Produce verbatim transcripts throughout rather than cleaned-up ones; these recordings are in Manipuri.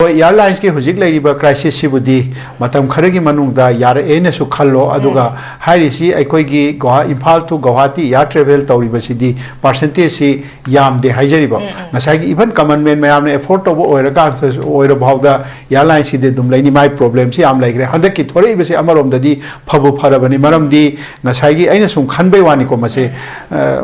ꯍꯣꯏ, ꯑꯦꯌꯥꯔꯂꯥꯏꯟꯁꯀꯤ ꯍꯧꯖꯤꯛ ꯂꯩꯔꯤꯕ ꯀ꯭ꯔꯥꯏꯁꯤꯁꯁꯤꯕꯨꯗꯤ ꯃꯇꯝ ꯈꯔꯒꯤ ꯃꯅꯨꯡꯗ ꯌꯥꯔꯛꯑꯦꯅꯁꯨ ꯈꯜꯂꯣ꯫ ꯑꯗꯨꯒ ꯍꯥꯏꯔꯤꯁꯤ ꯑꯩꯈꯣꯏꯒꯤ Goa-, Imphal to Guwahati air travel ꯇꯧꯔꯤꯕꯁꯤꯗꯤ ꯄꯥꯔꯁꯦꯟꯇꯦꯖꯁꯤ ꯌꯥꯝꯗꯦ ꯍꯥꯏꯖꯔꯤꯕ꯫ ꯉꯁꯥꯏꯒꯤ even common man ꯃꯌꯥꯝꯅ ꯑꯦꯐꯣꯔꯗ ꯇꯧꯕ ꯑꯣꯏꯔꯀꯥꯟꯗ, ꯑꯣꯏꯔ ꯐꯥꯎꯗ ꯑꯦꯌꯥꯔꯂꯥꯏꯟꯁꯤꯗꯤ ꯑꯗꯨꯝ ꯂꯩꯅꯤ꯫ ꯃꯥꯏ ꯄ꯭ꯔꯣꯕ꯭ꯂꯦꯝꯁꯤ ꯌꯥꯝ ꯂꯩꯈ꯭ꯔꯦ꯫ ꯍꯟꯗꯛꯀꯤ ꯊꯣꯔꯛꯏꯕꯁꯤ ꯑꯃꯔꯣꯝꯗꯗꯤ ꯐꯕꯨ ꯐꯔꯕꯅꯤ꯫ ꯃꯔꯝꯗꯤ ꯉꯁꯥꯏꯒꯤ ꯑꯩꯅ ꯁꯨꯝ ꯈꯟꯕꯩ ꯋꯥꯅꯤꯀꯣ, ꯃꯁꯦ, ꯑ,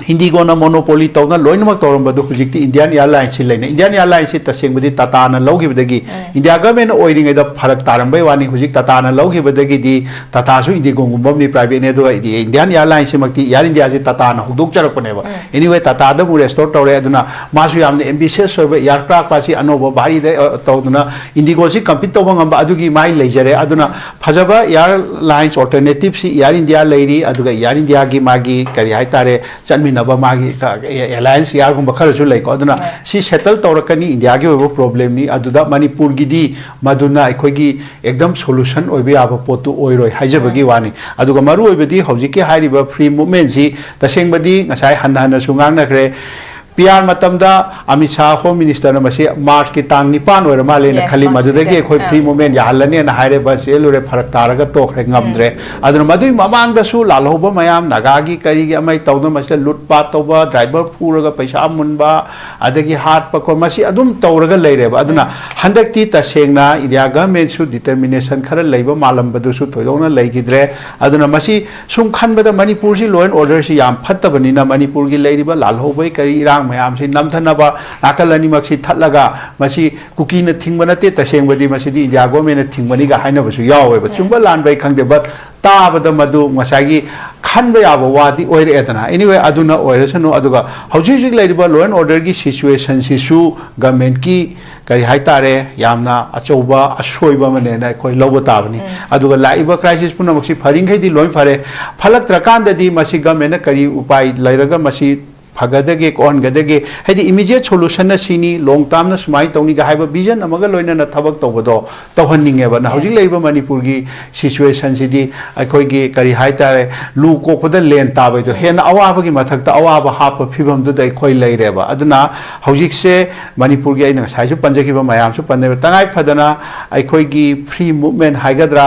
ꯏꯟꯗꯤꯒꯣꯅ ꯃꯣꯅꯣꯄꯣꯂꯤ ꯇꯧꯅ ꯂꯣꯏꯅꯃꯛ ꯇꯧꯔꯝꯕꯗꯨ ꯍꯧꯖꯤꯛꯇꯤ ꯏꯟꯗꯤꯌꯥꯟ ꯑꯦꯌꯥꯔꯂꯥꯏꯟꯁꯁꯤ ꯂꯩꯅꯩ꯫ ꯏꯟꯗꯤꯌꯥꯟ ꯑꯦꯌꯥꯔꯂꯥꯏꯟꯁꯁꯤ ꯇꯁꯦꯡꯕꯗꯤ ꯇꯥꯇꯥꯅ ꯂꯧꯈꯤꯕꯗꯒꯤ, ꯏꯟꯗꯤꯌꯥ ꯒꯚꯔꯟꯃꯦꯟ ꯑꯣꯏꯔꯤꯉꯩꯗ ꯐꯔꯛ ꯇꯥꯔꯝꯕꯩ ꯋꯥꯅꯤ꯫ ꯍꯧꯖꯤꯛ ꯇꯥꯇꯥꯅ ꯂꯧꯈꯤꯕꯗꯒꯤꯗꯤ, ꯇꯥꯇꯥꯁꯨ ꯏꯟꯗꯤꯒꯣꯒꯨꯝꯕ ꯑꯃꯅꯤ, ꯄ꯭ꯔꯥꯏꯚꯦꯠꯅꯤ꯫ ꯑꯗꯨꯒ ꯏꯟꯗꯤꯌꯥꯟ ꯑꯦꯌꯥꯔꯂꯥꯏꯟꯁꯁꯤꯃꯛꯇꯤ ꯑꯦꯌꯥꯔ ꯏꯟꯗꯤꯌꯥꯁꯤ ꯇꯥꯇꯥꯅ ꯍꯧꯗꯣꯛꯆꯔꯛꯄꯅꯦꯕ꯫ Anyway, ꯇꯥꯇꯥꯗ ꯑꯃꯨꯛ ꯔꯦꯁꯇꯣꯔ ꯇꯧꯔꯦ꯫ ꯑꯗꯨꯅ ꯃꯥꯁꯨ ꯌꯥꯝꯅ ꯑꯦꯝꯕꯤꯁꯤꯌꯁ ꯑꯣꯏꯕ ꯑꯦꯌꯥꯔꯀ꯭ꯔꯥꯐ ꯑꯁꯤ ꯑꯅꯧꯕ ꯚꯥꯔꯤꯗ, ꯑ, ꯇꯧꯗꯨꯅ ꯏꯟꯗꯤꯒꯣꯁꯤ ꯀꯝꯄꯤꯠ ꯇꯧꯕ ꯉꯝꯕ ꯑꯗꯨꯒꯤ ꯃꯥꯏ ꯂꯩꯖꯔꯦ꯫ ꯑꯗꯨꯅ ꯐꯖꯕ ꯑꯦꯌꯥꯔꯂꯥꯏꯟꯁ ꯑꯣꯜꯇꯔꯅꯦꯇꯤꯞꯁꯤ ꯑꯦꯌꯥꯔ ꯏꯟꯗꯤꯌꯥ ꯂꯩꯔꯤ꯫ ꯑꯗꯨꯒ ꯑꯦꯌꯥꯔ ꯏꯟꯗꯤꯌꯥꯒꯤ ꯃꯥꯒꯤ, ꯀꯔꯤ ꯍꯥꯏꯇꯥꯔꯦ, ꯆꯠꯃꯤꯟꯅꯕ ꯃꯥꯒꯤ, ꯑ, ꯑꯦ-, ꯑꯦꯂꯥꯌꯟꯁ ꯑꯦꯌꯥꯔꯒꯨꯝꯕ ꯈꯔꯁꯨ ꯂꯩꯀꯣ꯫ ꯑꯗꯨꯅ ꯁꯤ ꯁꯦꯇꯜ ꯇꯧꯔꯛꯀꯅꯤ, ꯏꯟꯗꯤꯌꯥꯒꯤ ꯑꯣꯏꯕ ꯄ꯭ꯔꯣꯕ꯭ꯂꯦꯝꯅꯤ꯫ ꯑꯗꯨꯗ ꯃꯅꯤꯄꯨꯔꯒꯤꯗꯤ ꯃꯗꯨꯅ ꯑꯩꯈꯣꯏꯒꯤ ꯑꯦꯛꯗꯝ ꯁꯣꯂꯨꯁꯟ ꯑꯣꯏꯕ ꯌꯥꯕ ꯄꯣꯠꯇꯨ ꯑꯣꯏꯔꯣꯏ ꯍꯥꯏꯖꯕꯒꯤ ꯋꯥꯅꯤ꯫ ꯑꯗꯨꯒ ꯃꯔꯨ ꯑꯣꯏꯕꯗꯤ ꯍꯧꯖꯤꯛꯀꯤ ꯍꯥꯏꯔꯤꯕ ꯐ꯭ꯔꯤ ꯃꯨꯚꯃꯦꯟꯁꯤ ꯇꯁꯦꯡꯕꯗꯤ ꯉꯁꯥꯏ ꯍꯟꯅ ꯍꯟꯅꯁꯨ ꯉꯥꯡꯅꯈ꯭ꯔꯦ꯫ ꯄꯤ ꯑꯥꯔ ꯃꯇꯝꯗ ꯑꯃꯤꯠ ꯁꯥꯍ ꯍꯣꯝ ꯃꯤꯅꯤꯁꯇꯔꯅ ꯃꯁꯤ ꯃꯥꯔꯆꯀꯤ ꯇꯥꯡ ꯅꯤꯄꯥꯟ ꯑꯣꯏꯔ ꯃꯥꯜꯂꯦꯅ ꯈꯜꯂꯤ, ꯃꯗꯨꯗꯒꯤ ꯑꯩꯈꯣꯏ ꯐ꯭ꯔꯤ ꯃꯨꯚꯃꯦꯟ ꯌꯥꯍꯜꯂꯅꯦꯅ ꯍꯥꯏꯔꯦ꯫ ꯕꯁ ꯆꯦꯜꯂꯨꯔꯦ, ꯐꯔꯛ ꯇꯥꯔꯒ ꯇꯣꯛꯈ꯭ꯔꯦ, ꯉꯝꯗ꯭ꯔꯦ꯫ ꯑꯗꯨꯅ ꯃꯗꯨꯒꯤ ꯃꯃꯥꯡꯗꯁꯨ ꯂꯥꯜꯍꯧꯕ ꯃꯌꯥꯝ, ꯅꯥꯒꯥꯒꯤ ꯀꯔꯤꯒꯤ ꯑꯃꯩ ꯇꯧꯗꯅ ꯃꯁꯤꯗ ꯂꯨꯠ ꯄꯥꯠ ꯇꯧꯕ, ꯗ꯭ꯔꯥꯏꯚꯔ ꯐꯨꯔꯒ ꯄꯩꯁꯥ ꯃꯨꯟꯕ, ꯑꯗꯒꯤ ꯍꯥꯠꯄ ꯈꯣꯠ, ꯃꯁꯤ ꯑꯗꯨꯝ ꯇꯧꯔꯒ ꯂꯩꯔꯦꯕ꯫ ꯑꯗꯨꯅ ꯍꯟꯗꯛꯇꯤ ꯇꯁꯦꯡꯅ ꯏꯟꯗꯤꯌꯥ ꯒꯚꯔꯟꯃꯦꯟꯠꯁꯨ ꯗꯤꯇꯔꯃꯤꯅꯦꯁꯟ ꯈꯔ ꯂꯩꯕ ꯃꯥꯜꯂꯝꯕꯗꯨꯁꯨ ꯊꯣꯏꯗꯣꯛꯅ ꯂꯩꯈꯤꯗ꯭ꯔꯦ꯫ ꯑꯗꯨꯅ ꯃꯁꯤ ꯁꯨꯝ ꯈꯟꯕꯗ ꯃꯅꯤꯄꯨꯔꯁꯤ ꯂꯣ ꯑꯦꯟ ꯑꯣꯔꯗꯔꯁꯤ ꯌꯥꯝ ꯐꯠꯇꯕꯅꯤꯅ, ꯃꯅꯤꯄꯨꯔꯒꯤ ꯂꯩꯔꯤꯕ ꯂꯥꯜꯍꯧꯕꯒꯤ ꯀꯔꯤ ꯏꯔꯥꯡ ꯃꯌꯥꯝꯁꯤ ꯅꯝꯊꯅꯕ ꯅꯥꯀꯜ ꯑꯅꯤꯃꯛꯁꯤ ꯊꯠꯂꯒ, ꯃꯁꯤ ꯀꯨꯀꯤꯅ ꯊꯤꯡꯕ ꯅꯠꯇꯦ, ꯇꯁꯦꯡꯕꯗꯤ ꯃꯁꯤꯗꯤ ꯏꯟꯗꯤꯌꯥ ꯒꯣꯔꯃꯦꯟꯅ ꯊꯤꯡꯕꯅꯤꯒ ꯍꯥꯏꯅꯕꯁꯨ ꯌꯥꯎꯋꯦꯕ꯫ ꯆꯨꯝꯕ ꯂꯥꯟꯕ ꯑꯩ ꯈꯪꯗꯦ, but ꯇꯥꯕꯗ ꯃꯗꯨ ꯉꯁꯥꯏꯒꯤ ꯈꯟꯕ ꯌꯥꯕ ꯋꯥꯗꯤ ꯑꯣꯏꯔꯛꯑꯦꯗꯅ꯫ Anyway, ꯑꯗꯨꯅ ꯑꯣꯏꯔꯁꯅꯨ꯫ ꯑꯗꯨꯒ ꯍꯧꯖꯤꯛ ꯍꯧꯖꯤꯛ ꯂꯩꯔꯤꯕ ꯂꯣ ꯑꯦꯟ ꯑꯣꯔꯗꯔꯒꯤ ꯁꯤꯆꯨꯋꯦꯁꯟꯁꯤꯁꯨ ꯒꯚꯔꯟꯃꯦꯟꯠꯀꯤ, ꯀꯔꯤ ꯍꯥꯏꯇꯥꯔꯦ, ꯌꯥꯝꯅ ꯑꯆꯧꯕ ꯑꯁꯣꯏꯕ ꯑꯃꯅꯦꯅ ꯑꯩꯈꯣꯏ ꯂꯧꯕ ꯇꯥꯕꯅꯤ꯫ ꯑꯗꯨꯒ ꯂꯥꯛꯏꯕ ꯀ꯭ꯔꯥꯏꯁꯤꯁ ꯄꯨꯝꯅꯃꯛꯁꯤ ꯐꯔꯤꯡꯈꯩꯗꯤ ꯂꯣꯏ ꯐꯔꯦ꯫ ꯐꯠꯂꯛꯇ꯭ꯔꯀꯥꯟꯗꯗꯤ ꯃꯁꯤ ꯒꯚꯔꯟꯃꯦꯟꯠꯅ ꯀꯔꯤ ꯎꯄꯥꯏ ꯂꯩꯔꯒ ꯃꯁꯤ ꯐꯒꯗꯒꯦ, ꯀꯣꯛꯍꯟꯒꯗꯒꯦ, ꯍꯥꯏꯗꯤ immediate solution ꯅ ꯁꯤꯅꯤ, long term ꯅ ꯁꯨꯃꯥꯏꯅ ꯇꯧꯅꯤꯒ ꯍꯥꯏꯕ vision ꯑꯃꯒ ꯂꯣꯏꯅꯅ ꯊꯕꯛ ꯇꯧꯕꯗꯣ ꯇꯧꯍꯟꯅꯤꯡꯉꯦꯕ꯫ ꯅ ꯍꯧꯖꯤꯛ ꯂꯩꯔꯤꯕ ꯃꯅꯤꯄꯨꯔꯒꯤ situation ꯁꯤꯗꯤ ꯑꯩꯈꯣꯏꯒꯤ ꯀꯔꯤ ꯍꯥꯏꯇꯥꯔꯦ, ꯂꯨ ꯀꯣꯛꯄꯗ ꯂꯦꯟ ꯇꯥꯕꯩꯗꯣ ꯍꯦꯟꯅ ꯑꯋꯥꯕꯒꯤ ꯃꯊꯛꯇ ꯑꯋꯥꯕ ꯍꯥꯞꯄ ꯐꯤꯕꯝꯗꯨꯗ ꯑꯩꯈꯣꯏ ꯂꯩꯔꯦꯕ꯫ ꯑꯗꯨꯅ ꯍꯧꯖꯤꯛꯁꯦ ꯃꯅꯤꯄꯨꯔꯒꯤ, ꯑꯩꯅ ꯉꯁꯥꯏꯁꯨ ꯄꯟꯖꯈꯤꯕ, ꯃꯌꯥꯝꯁꯨ ꯄꯟꯅꯩꯕ, ꯇꯉꯥꯏ ꯐꯗꯅ ꯑꯩꯈꯣꯏꯒꯤ free movement ꯍꯥꯏꯒꯗ꯭ꯔꯥ,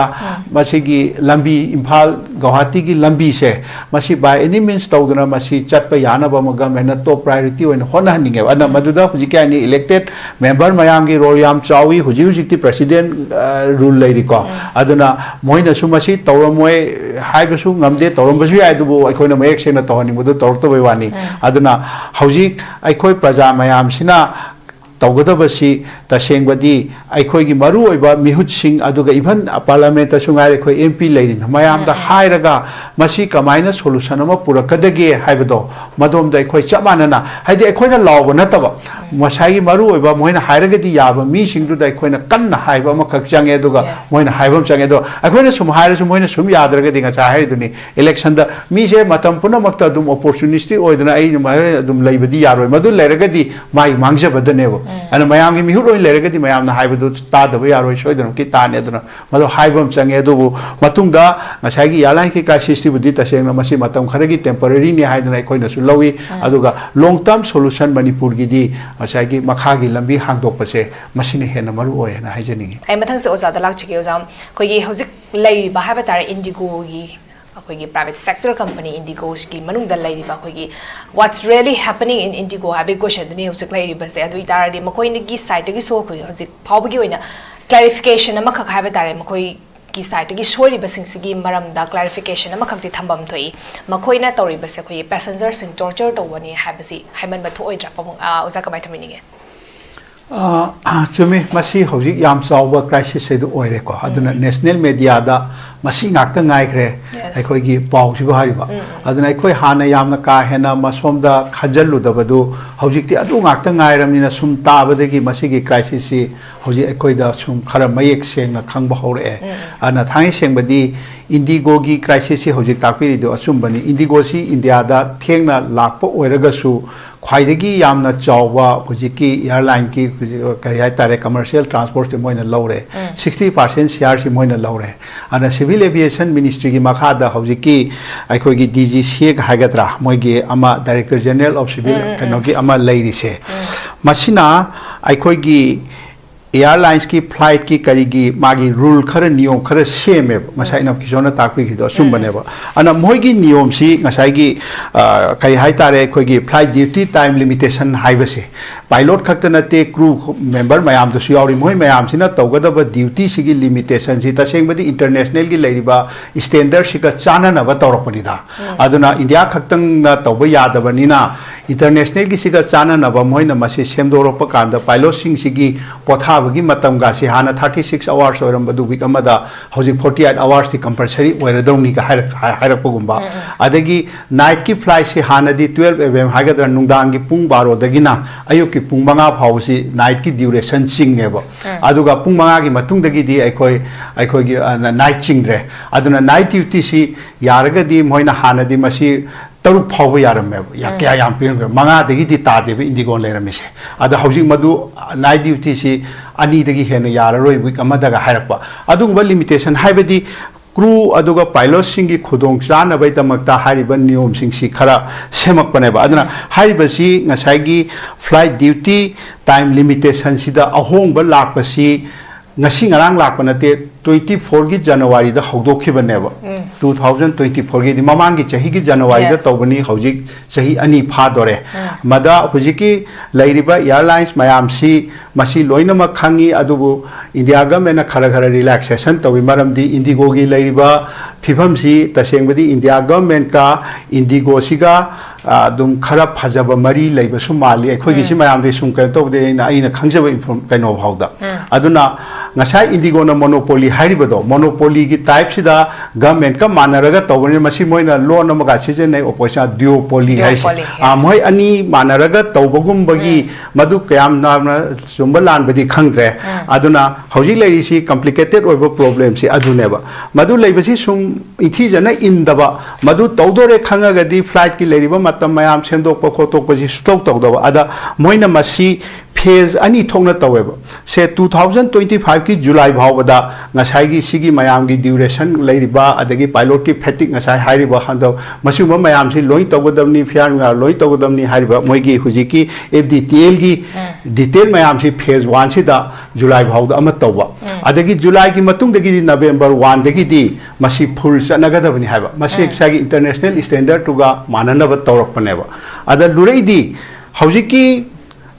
ꯃꯁꯤꯒꯤ ꯂꯝꯕꯤ, ꯏꯝꯐꯥꯜ ꯒꯧꯍꯥꯇꯤꯒꯤ ꯂꯝꯕꯤꯁꯦ, ꯃꯁꯤ by any means ꯇꯧꯗꯅ ꯃꯁꯤ ꯆꯠꯄ ꯌꯥꯅꯕ ꯑꯃ government ꯅ top priority ꯑꯣꯏꯅ ꯍꯣꯠꯅꯍꯟꯅꯤꯡꯉꯦꯕ꯫ ꯑꯗꯨꯅ ꯃꯗꯨꯗ ꯍꯧꯖꯤꯛꯀꯤ ꯑꯩꯅ elected member ꯃꯌꯥꯝꯒꯤ role ꯌꯥꯝ ꯆꯥꯎꯏ꯫ ꯍꯧꯖꯤꯛ ꯍꯧꯖꯤꯛꯇꯤ president, ꯑ, rule ꯂꯩꯔꯤꯀꯣ꯫ ꯑꯗꯨꯅ ꯃꯣꯏꯅꯁꯨ ꯃꯁꯤ ꯇꯧꯔꯝꯃꯣꯏ ꯍꯥꯏꯕꯁꯨ ꯉꯝꯗꯦ, ꯇꯧꯔꯝꯕꯁꯨ ꯌꯥꯏ, ꯑꯗꯨꯕꯨ ꯑꯩꯈꯣꯏꯅ ꯃꯌꯦꯛ ꯁꯦꯡꯅ ꯇꯧꯍꯟꯅꯤꯡꯕꯗꯨ ꯇꯧꯔꯛꯇꯕꯩ ꯋꯥꯅꯤ꯫ ꯑꯗꯨꯅ ꯍꯧꯖꯤꯛ ꯑꯩꯈꯣꯏ ꯄ꯭ꯔꯖꯥ ꯃꯌꯥꯝꯁꯤꯅ ꯇꯧꯒꯗꯕꯁꯤ ꯇꯁꯦꯡꯕꯗꯤ ꯑꯩꯈꯣꯏꯒꯤ ꯃꯔꯨꯑꯣꯏꯕ ꯃꯤꯍꯨꯠꯁꯤꯡ, ꯑꯗꯨꯒ even parliament ꯇꯁꯨ ꯉꯥꯏꯔꯦ, ꯑꯩꯈꯣꯏ M P ꯂꯩꯔꯤꯅ ꯃꯌꯥꯝꯗ ꯍꯥꯏꯔꯒ ꯃꯁꯤ ꯀꯃꯥꯏꯅ solution ꯑꯃ ꯄꯨꯔꯛꯀꯗꯒꯦ ꯍꯥꯏꯕꯗꯣ, ꯃꯗꯣꯝꯗ ꯑꯩꯈꯣꯏ ꯆꯞ ꯃꯥꯟꯅꯅ, ꯍꯥꯏꯗꯤ ꯑꯩꯈꯣꯏꯅ ꯂꯥꯎꯕ ꯅꯠꯇꯕ, ꯉꯁꯥꯏꯒꯤ ꯃꯔꯨꯑꯣꯏꯕ ꯃꯣꯏꯅ ꯍꯥꯏꯔꯒꯗꯤ ꯌꯥꯕ ꯃꯤꯁꯤꯡꯗꯨꯗ ꯑꯩꯈꯣꯏꯅ ꯀꯟꯅ ꯍꯥꯏꯕ ꯑꯃꯈꯛ ꯆꯪꯉꯦ, ꯑꯗꯨꯒ ꯃꯣꯏꯅ ꯍꯥꯏꯕ ꯑꯃ ꯆꯪꯉꯦ꯫ ꯑꯗꯣ ꯑꯩꯈꯣꯏꯅ ꯁꯨꯝ ꯍꯥꯏꯔꯁꯨ ꯃꯣꯏꯅ ꯁꯨꯝ ꯌꯥꯗ꯭ꯔꯒꯗꯤ, ꯉꯁꯥꯏ ꯍꯥꯏꯔꯤꯗꯨꯅꯤ, election ꯗ ꯃꯤꯁꯦ ꯃꯇꯝ ꯄꯨꯝꯅꯃꯛꯇ ꯑꯗꯨꯝ opportunistic ꯑꯣꯏꯗꯅ ꯑꯩ ꯑꯗꯨꯝ ꯂꯩꯕꯗꯤ ꯌꯥꯔꯣꯏ꯫ ꯃꯗꯨ ꯂꯩꯔꯒꯗꯤ ꯃꯥꯒꯤ ꯃꯥꯡꯖꯕꯗꯅꯦꯕ꯫ ꯑꯗꯨꯅ ꯃꯌꯥꯝꯒꯤ ꯃꯤꯍꯨꯠ ꯑꯣꯏꯅ ꯂꯩꯔꯒꯗꯤ ꯃꯌꯥꯝꯅ ꯍꯥꯏꯕꯗꯨ ꯇꯥꯗꯕ ꯌꯥꯔꯣꯏ, ꯁꯣꯏꯗꯅꯃꯛꯀꯤ ꯇꯥꯅꯤ꯫ ꯑꯗꯨꯅ ꯃꯗꯨ ꯍꯥꯏꯕ ꯑꯃ ꯆꯪꯉꯦ꯫ ꯑꯗꯨꯕꯨ ꯃꯇꯨꯡꯗ ꯉꯁꯥꯏꯒꯤ airline ꯀꯤ crisis ꯁꯤꯕꯨꯗꯤ ꯇꯁꯦꯡꯅ ꯃꯁꯤ ꯃꯇꯝ ꯈꯔꯒꯤ temporary ꯅꯤ ꯍꯥꯏꯗꯅ ꯑꯩꯈꯣꯏꯅꯁꯨ ꯂꯧꯏ꯫ ꯑꯗꯨꯒ long term solution ꯃꯅꯤꯄꯨꯔꯒꯤꯗꯤ ꯉꯁꯥꯏꯒꯤ ꯃꯈꯥꯒꯤ ꯂꯝꯕꯤ ꯍꯥꯡꯗꯣꯛꯄꯁꯦ ꯃꯁꯤꯅ ꯍꯦꯟꯅ ꯃꯔꯨ ꯑꯣꯏ ꯍꯥꯏꯅ ꯍꯥꯏꯖꯅꯤꯡꯉꯤ꯫ ꯑꯩ ꯃꯊꯪꯁꯦ ꯑꯣꯖꯥꯗ ꯂꯥꯛꯆꯒꯦ꯫ ꯑꯣꯖꯥ, ꯑꯩꯈꯣꯏꯒꯤ ꯍꯧꯖꯤꯛ ꯂꯩꯔꯤꯕ ꯍꯥꯏꯕ ꯇꯥꯔꯦ IndiGo ꯒꯤ, ꯑꯩꯈꯣꯏꯒꯤ private sector company IndiGo ꯁꯤꯒꯤ ꯃꯅꯨꯡꯗ ꯂꯩꯔꯤꯕ ꯑꯩꯈꯣꯏꯒꯤ what's really happening in IndiGo ꯍꯥꯏꯕꯒꯤ question ꯗꯨꯅꯤ ꯍꯧꯖꯤꯛ ꯂꯩꯔꯤꯕꯁꯦ꯫ ꯑꯗꯨ ꯑꯣꯏꯇꯥꯔꯗꯤ ꯃꯈꯣꯏꯒꯤ side ꯇꯒꯤꯁꯨ ꯑꯩꯈꯣꯏ ꯍꯧꯖꯤꯛ ꯐꯥꯎꯕꯒꯤ ꯑꯣꯏꯅ clarification ꯑꯃꯈꯛ ꯍꯥꯏꯕ ꯇꯥꯔꯦ, ꯃꯈꯣꯏꯒꯤ side ꯇꯒꯤ ꯁꯣꯏꯔꯤꯕꯁꯤꯡꯁꯤꯒꯤ ꯃꯔꯝꯗ clarification ꯑꯃꯈꯛꯇꯤ ꯊꯝꯐꯝ ꯊꯣꯛꯏ꯫ ꯃꯈꯣꯏꯅ ꯇꯧꯔꯤꯕꯁꯦ ꯑꯩꯈꯣꯏꯒꯤ passenger ꯁꯤꯡ torture ꯇꯧꯕꯅꯤ ꯍꯥꯏꯕꯁꯤ ꯍꯥꯏꯃꯟꯕ ꯊꯣꯛꯑꯣꯏꯗ꯭ꯔꯥ, ꯄꯥꯕꯨꯡ, ꯑ, ꯑꯣꯖꯥ ꯀꯃꯥꯏꯅ ꯊꯝꯕꯤꯅꯤꯡꯉꯤ? ꯑ, ꯆꯨꯝꯃꯤ, ꯃꯁꯤ ꯍꯧꯖꯤꯛ ꯌꯥꯝ ꯆꯥꯎꯕ crisis ꯍꯥꯏꯗꯨ ꯑꯣꯏꯔꯦꯀꯣ꯫ ꯑꯗꯨꯅ national media ꯗ ꯃꯁꯤ ꯉꯥꯛꯇ ꯉꯥꯏꯈ꯭ꯔꯦ꯫ ꯑꯩꯈꯣꯏꯒꯤ ꯄꯥꯎꯁꯤꯕꯨ ꯍꯥꯏꯔꯤꯕ꯫ ꯑꯗꯨꯅ ꯑꯩꯈꯣꯏ ꯍꯥꯟꯅ ꯌꯥꯝꯅ ꯀꯥ ꯍꯦꯟꯅ ꯃꯁꯣꯝꯗ ꯈꯟꯖꯜꯂꯨꯗꯕꯗꯨ ꯍꯧꯖꯤꯛꯇꯤ ꯑꯗꯨ ꯉꯥꯛꯇ ꯉꯥꯏꯔꯕꯅꯤꯅ, ꯁꯨꯝ ꯇꯥꯕꯗꯒꯤ ꯃꯁꯤꯒꯤ crisis ꯁꯤ ꯍꯧꯖꯤꯛ ꯑꯩꯈꯣꯏꯗ ꯁꯨꯝ ꯈꯔ ꯃꯌꯦꯛ ꯁꯦꯡꯅ ꯈꯪꯕ ꯍꯧꯔꯛꯑꯦ꯫ ꯑꯗꯨꯅ ꯊꯥꯡꯉꯩ ꯁꯦꯡꯕꯗꯤ IndiGo ꯒꯤ crisis ꯁꯤ ꯍꯧꯖꯤꯛ ꯇꯥꯛꯄꯤꯔꯤꯗꯨ ꯑꯆꯨꯝꯕꯅꯤ꯫ IndiGo ꯁꯤ ꯏꯟꯗꯤꯌꯥꯗ ꯊꯦꯡꯅ ꯂꯥꯛꯄ ꯑꯣꯏꯔꯒꯁꯨ, ꯈ꯭ꯋꯥꯏꯗꯒꯤ ꯌꯥꯝꯅ ꯆꯥꯎꯕ ꯍꯧꯖꯤꯛꯀꯤ airline ꯒꯤ ꯍꯧꯖꯤꯛ ꯀꯔꯤ ꯍꯥꯏꯇꯥꯔꯦ, commercial transport ꯁꯤ ꯃꯣꯏꯅ ꯂꯧꯔꯦ꯫ Sixty percent share ꯁꯤ ꯃꯣꯏꯅ ꯂꯧꯔꯦ꯫ ꯑꯗꯨꯅ Civil Aviation Ministry ꯒꯤ ꯃꯈꯥꯗ ꯍꯧꯖꯤꯛꯀꯤ ꯑꯩꯈꯣꯏꯒꯤ DGCA ꯍꯥꯏꯒꯗ꯭ꯔꯥ, ꯃꯣꯏꯒꯤ ꯑꯃ Director General of Civil ꯀꯩꯅꯣꯒꯤ ꯑꯃ ꯂꯩꯔꯤꯁꯦ, ꯃꯁꯤꯅ ꯑꯩꯈꯣꯏꯒꯤ airlines ꯀꯤ flight ꯀꯤ ꯀꯔꯤꯒꯤ ꯃꯥꯒꯤ rule ꯈꯔ, ꯅꯤꯌꯣꯝ ꯈꯔ ꯁꯦꯝꯃꯦꯕ꯫ ꯉꯁꯥꯏ ꯏꯅꯥꯎ ꯀꯤꯁꯣꯔꯅ ꯇꯥꯛꯄꯤꯈꯤꯕꯗꯣ ꯑꯆꯨꯝꯕꯅꯦꯕ꯫ ꯑꯗꯨꯅ ꯃꯣꯏꯒꯤ ꯅꯤꯌꯣꯝꯁꯤ ꯉꯁꯥꯏꯒꯤ, ꯑ, ꯀꯔꯤ ꯍꯥꯏꯇꯥꯔꯦ, ꯑꯩꯈꯣꯏꯒꯤ flight duty time limitation ꯍꯥꯏꯕꯁꯦ, pilot ꯈꯛꯇ ꯅꯠꯇꯦ, crew member ꯃꯌꯥꯝꯗꯁꯨ ꯌꯥꯎꯔꯤ꯫ ꯃꯣꯏ ꯃꯌꯥꯝꯁꯤꯅ ꯇꯧꯒꯗꯕ duty ꯁꯤꯒꯤ limitation ꯁꯤ ꯇꯁꯦꯡꯕꯗꯤ international ꯒꯤ ꯂꯩꯔꯤꯕ standard ꯁꯤꯒ ꯆꯥꯟꯅꯅꯕ ꯇꯧꯔꯛꯄꯅꯤꯗ꯫ ꯑꯗꯨꯅ ꯏꯟꯗꯤꯌꯥ ꯈꯛꯇꯪꯅ ꯇꯧꯕ ꯌꯥꯗꯕꯅꯤꯅ, international ꯒꯤꯁꯤꯒ ꯆꯥꯟꯅꯅꯕ ꯃꯣꯏꯅ ꯃꯁꯤ ꯁꯦꯝꯗꯣꯔꯛꯄ ꯀꯥꯟꯗ, pilot ꯁꯤꯡꯁꯤꯒꯤ ꯄꯣꯊꯥꯕꯒꯤ ꯃꯇꯝꯒꯁꯤ ꯍꯥꯟꯅ thirty six hours ꯑꯣꯏꯔꯝꯕꯗꯨ week ꯑꯃꯗ ꯍꯧꯖꯤꯛ forty eight hours T compulsory ꯑꯣꯏꯔꯗꯧꯅꯤꯒ ꯍꯥꯏꯔꯛ-, ꯍꯥꯏ-, ꯍꯥꯏꯔꯛꯄꯒꯨꯝꯕ꯫ ꯑꯗꯒꯤ night ꯀꯤ flight ꯁꯤ ꯍꯥꯟꯅꯗꯤ twelve A M ꯍꯥꯏꯒꯗ꯭ꯔꯥ, ꯅꯨꯡꯗꯥꯡꯒꯤ ꯄꯨꯡ ꯕꯥꯔꯣꯗꯒꯤꯅ ꯑꯌꯨꯛꯀꯤ ꯄꯨꯡ ꯃꯉꯥ ꯐꯥꯎꯕꯁꯤ night ꯀꯤ duration ꯆꯤꯡꯉꯦꯕ꯫ ꯑꯗꯨꯒ ꯄꯨꯡ ꯃꯉꯥꯒꯤ ꯃꯇꯨꯡꯗꯒꯤꯗꯤ ꯑꯩꯈꯣꯏ, ꯑꯩꯈꯣꯏꯒꯤ, ꯑ, night ꯆꯤꯡꯗ꯭ꯔꯦ꯫ ꯑꯗꯨꯅ night duty ꯁꯤ ꯌꯥꯔꯒꯗꯤ ꯃꯣꯏꯅ ꯍꯥꯟꯅꯗꯤ ꯃꯁꯤ ꯇꯔꯨꯛ ꯐꯥꯎꯕ ꯌꯥꯔꯝꯃꯦꯕ꯫ ꯌꯥ-, ꯀꯌꯥ ꯌꯥꯝ ꯄꯤꯔꯝꯒꯦ? ꯃꯉꯥꯗꯒꯤꯗꯤ ꯇꯥꯗꯦꯕ IndiGo ꯂꯩꯔꯝꯃꯤꯁꯦ꯫ ꯑꯗ ꯍꯧꯖꯤꯛ ꯃꯗꯨ, ꯑ, night duty ꯁꯤ ꯑꯅꯤꯗꯒꯤ ꯍꯦꯟꯅ ꯌꯥꯔꯔꯣꯏ week ꯑꯃꯗꯒ ꯍꯥꯏꯔꯛꯄ꯫ ꯑꯗꯨꯒꯨꯝꯕ limitation ꯍꯥꯏꯕꯗꯤ crew ꯑꯗꯨꯒ pilot ꯁꯤꯡꯒꯤ ꯈꯨꯗꯣꯡ ꯆꯥꯅꯕꯒꯤꯗꯃꯛꯇ ꯍꯥꯏꯔꯤꯕ ꯅꯤꯌꯣꯝꯁꯤꯡꯁꯤ ꯈꯔ ꯁꯦꯝꯃꯛꯄꯅꯦꯕ꯫ ꯑꯗꯨꯅ ꯍꯥꯏꯔꯤꯕꯁꯤ ꯉꯁꯥꯏꯒꯤ flight duty time limitation ꯁꯤꯗ ꯑꯍꯣꯡꯕ ꯂꯥꯛꯄꯁꯤ ꯉꯁꯤ ꯉꯔꯥꯡ ꯂꯥꯛꯄ ꯅꯠꯇꯦ, twenty four ꯒꯤ January ꯗ ꯍꯧꯗꯣꯛꯈꯤꯕꯅꯦꯕ꯫ Two thousand twenty four ꯒꯤꯗꯤ ꯃꯃꯥꯡꯒꯤ ꯆꯍꯤꯒꯤ January ꯗ ꯇꯧꯕꯅꯤ, ꯍꯧꯖꯤꯛ ꯆꯍꯤ ꯑꯅꯤ ꯐꯥꯗꯣꯔꯦ꯫ ꯃꯗ ꯍꯧꯖꯤꯛꯀꯤ ꯂꯩꯔꯤꯕ airlines ꯃꯌꯥꯝꯁꯤ, ꯃꯁꯤ ꯂꯣꯏꯅꯃꯛ ꯈꯪꯉꯤ, ꯑꯗꯨꯕꯨ India government ꯅ ꯈꯔ ꯈꯔ relaxation ꯇꯧꯏ, ꯃꯔꯝꯗꯤ IndiGo ꯒꯤ ꯂꯩꯔꯤꯕ ꯐꯤꯕꯝꯁꯤ ꯇꯁꯦꯡꯕꯗꯤ India government ꯀ IndiGo ꯁꯤꯒ, ꯑ, ꯑꯗꯨꯝ ꯈꯔ ꯐꯖꯕ ꯃꯔꯤ ꯂꯩꯕꯁꯨ ꯃꯥꯜꯂꯤ꯫ ꯑꯩꯈꯣꯏꯒꯤꯁꯤ ꯃꯌꯥꯝꯗꯒꯤ ꯁꯨꯝ ꯀꯩꯅꯣ ꯇꯧꯕꯗꯤ ꯑꯩꯅ, ꯑꯩꯅ ꯈꯪꯖꯕ inform-, ꯀꯩꯅꯣ ꯐꯥꯎꯗ꯫ ꯑꯗꯨꯅ ꯉꯁꯥꯏ ꯏꯟꯗꯤꯒꯣꯅ ꯃꯣꯅꯣꯄꯣꯂꯤ ꯍꯥꯏꯔꯤꯕꯗꯣ, ꯃꯣꯅꯣꯄꯣꯂꯤꯒꯤ ꯇꯥꯏꯞꯁꯤꯗ ꯒꯃꯦꯟꯀ ꯃꯥꯟꯅꯔꯒ ꯇꯧꯕꯅꯤꯅ, ꯃꯁꯤ ꯃꯣꯏꯅ ꯂꯣꯟ ꯑꯃꯒ ꯁꯤꯖꯤꯟꯅꯩ, ꯑꯣꯄꯣꯖꯤꯁꯟ ꯗ꯭ꯌꯨꯑꯣꯄꯣꯂꯤ ꯍꯥꯏꯁꯦ꯫ Duopoly, ꯑꯥ, yes. ꯃꯣꯏ ꯑꯅꯤ ꯃꯥꯟꯅꯔꯒ ꯇꯧꯕꯒꯨꯝꯕꯒꯤ ꯃꯗꯨ ꯀꯌꯥꯝ ꯌꯥꯝꯅ ꯆꯨꯝꯕ ꯂꯥꯟꯕꯗꯤ ꯈꯪꯗ꯭ꯔꯦ꯫ ꯑꯗꯨꯅ ꯍꯧꯖꯤꯛ ꯂꯩꯔꯤꯁꯤ ꯀꯝꯄ꯭ꯂꯤꯀꯦꯇꯦꯠ ꯑꯣꯏꯕ ꯄ꯭ꯔꯣꯕ꯭ꯂꯦꯝꯁꯤ ꯑꯗꯨꯅꯦꯕ꯫ ꯃꯗꯨ ꯂꯩꯕꯁꯤ ꯁꯨꯝ ꯏꯊꯤꯖꯅ ꯏꯟꯗꯕ, ꯃꯗꯨ ꯇꯧꯗꯣꯔꯦ ꯈꯪꯉꯒꯗꯤ ꯐ꯭ꯂꯥꯏꯠꯀꯤ ꯂꯩꯔꯤꯕ ꯃꯇꯝ ꯃꯌꯥꯝ ꯁꯦꯝꯗꯣꯛꯄ ꯈꯣꯠꯇꯣꯛꯄꯁꯤ ꯁꯨꯇꯧ ꯇꯧꯗꯕ꯫ ꯑꯗ ꯃꯣꯏꯅ ꯃꯁꯤ ꯐꯦꯖ ꯑꯅꯤ ꯊꯣꯛꯅ ꯇꯧꯋꯦꯕ꯫ ꯁꯦ, ꯇꯨ ꯊꯥꯎꯖꯟ ꯇ꯭ꯋꯦꯟꯇꯤ ꯐꯥꯏꯚꯀꯤ ꯖꯨꯂꯥꯏ ꯐꯥꯎꯕꯗ ꯉꯁꯥꯏꯒꯤ ꯁꯤꯒꯤ ꯃꯌꯥꯝꯒꯤ ꯗ꯭ꯌꯨꯔꯦꯁꯟ ꯂꯩꯔꯤꯕ, ꯑꯗꯒꯤ ꯄꯥꯏꯂꯣꯠꯀꯤ ꯐꯦꯇꯤꯛ ꯉꯁꯥꯏ ꯍꯥꯏꯔꯤꯕ ꯍꯟꯗꯛ, ꯃꯁꯤꯒꯨꯝꯕ ꯃꯌꯥꯝꯁꯤ ꯂꯣꯏ ꯇꯧꯒꯗꯕꯅꯤ, ꯐꯤꯌꯥꯔ ꯅꯨꯡꯌꯥꯔ ꯂꯣꯏ ꯇꯧꯒꯗꯕꯅꯤ ꯍꯥꯏꯔꯤꯕ ꯃꯣꯏꯒꯤ ꯍꯧꯖꯤꯛꯀꯤ ꯑꯦꯐ ꯗꯤ ꯇꯤ ꯑꯦꯜꯒꯤ ꯗꯤꯇꯦꯜ ꯃꯌꯥꯝꯁꯤ ꯐꯦꯖ ꯋꯥꯟꯁꯤꯗ ꯖꯨꯂꯥꯏ ꯐꯥꯎꯗ ꯑꯃ ꯇꯧꯕ꯫ ꯑꯗꯒꯤ ꯖꯨꯂꯥꯏꯒꯤ ꯃꯇꯨꯡꯗꯒꯤꯗꯤ ꯅꯕꯦꯝꯕꯔ ꯋꯥꯟꯗꯒꯤꯗꯤ ꯃꯁꯤ ꯐꯨꯜ ꯆꯠꯅꯒꯗꯕꯅꯤ ꯍꯥꯏꯕ꯫ ꯃꯁꯤ ꯉꯁꯥꯏꯒꯤ ꯏꯟꯇꯔꯅꯦꯁꯅꯦꯜ ꯁ꯭ꯇꯦꯟꯗꯔꯗꯇꯨꯒ ꯃꯥꯟꯅꯅꯕ ꯇꯧꯔꯛꯄꯅꯦꯕ꯫ ꯑꯗ ꯂꯨꯔꯛꯏꯗꯤ ꯍꯧꯖꯤꯛꯀꯤ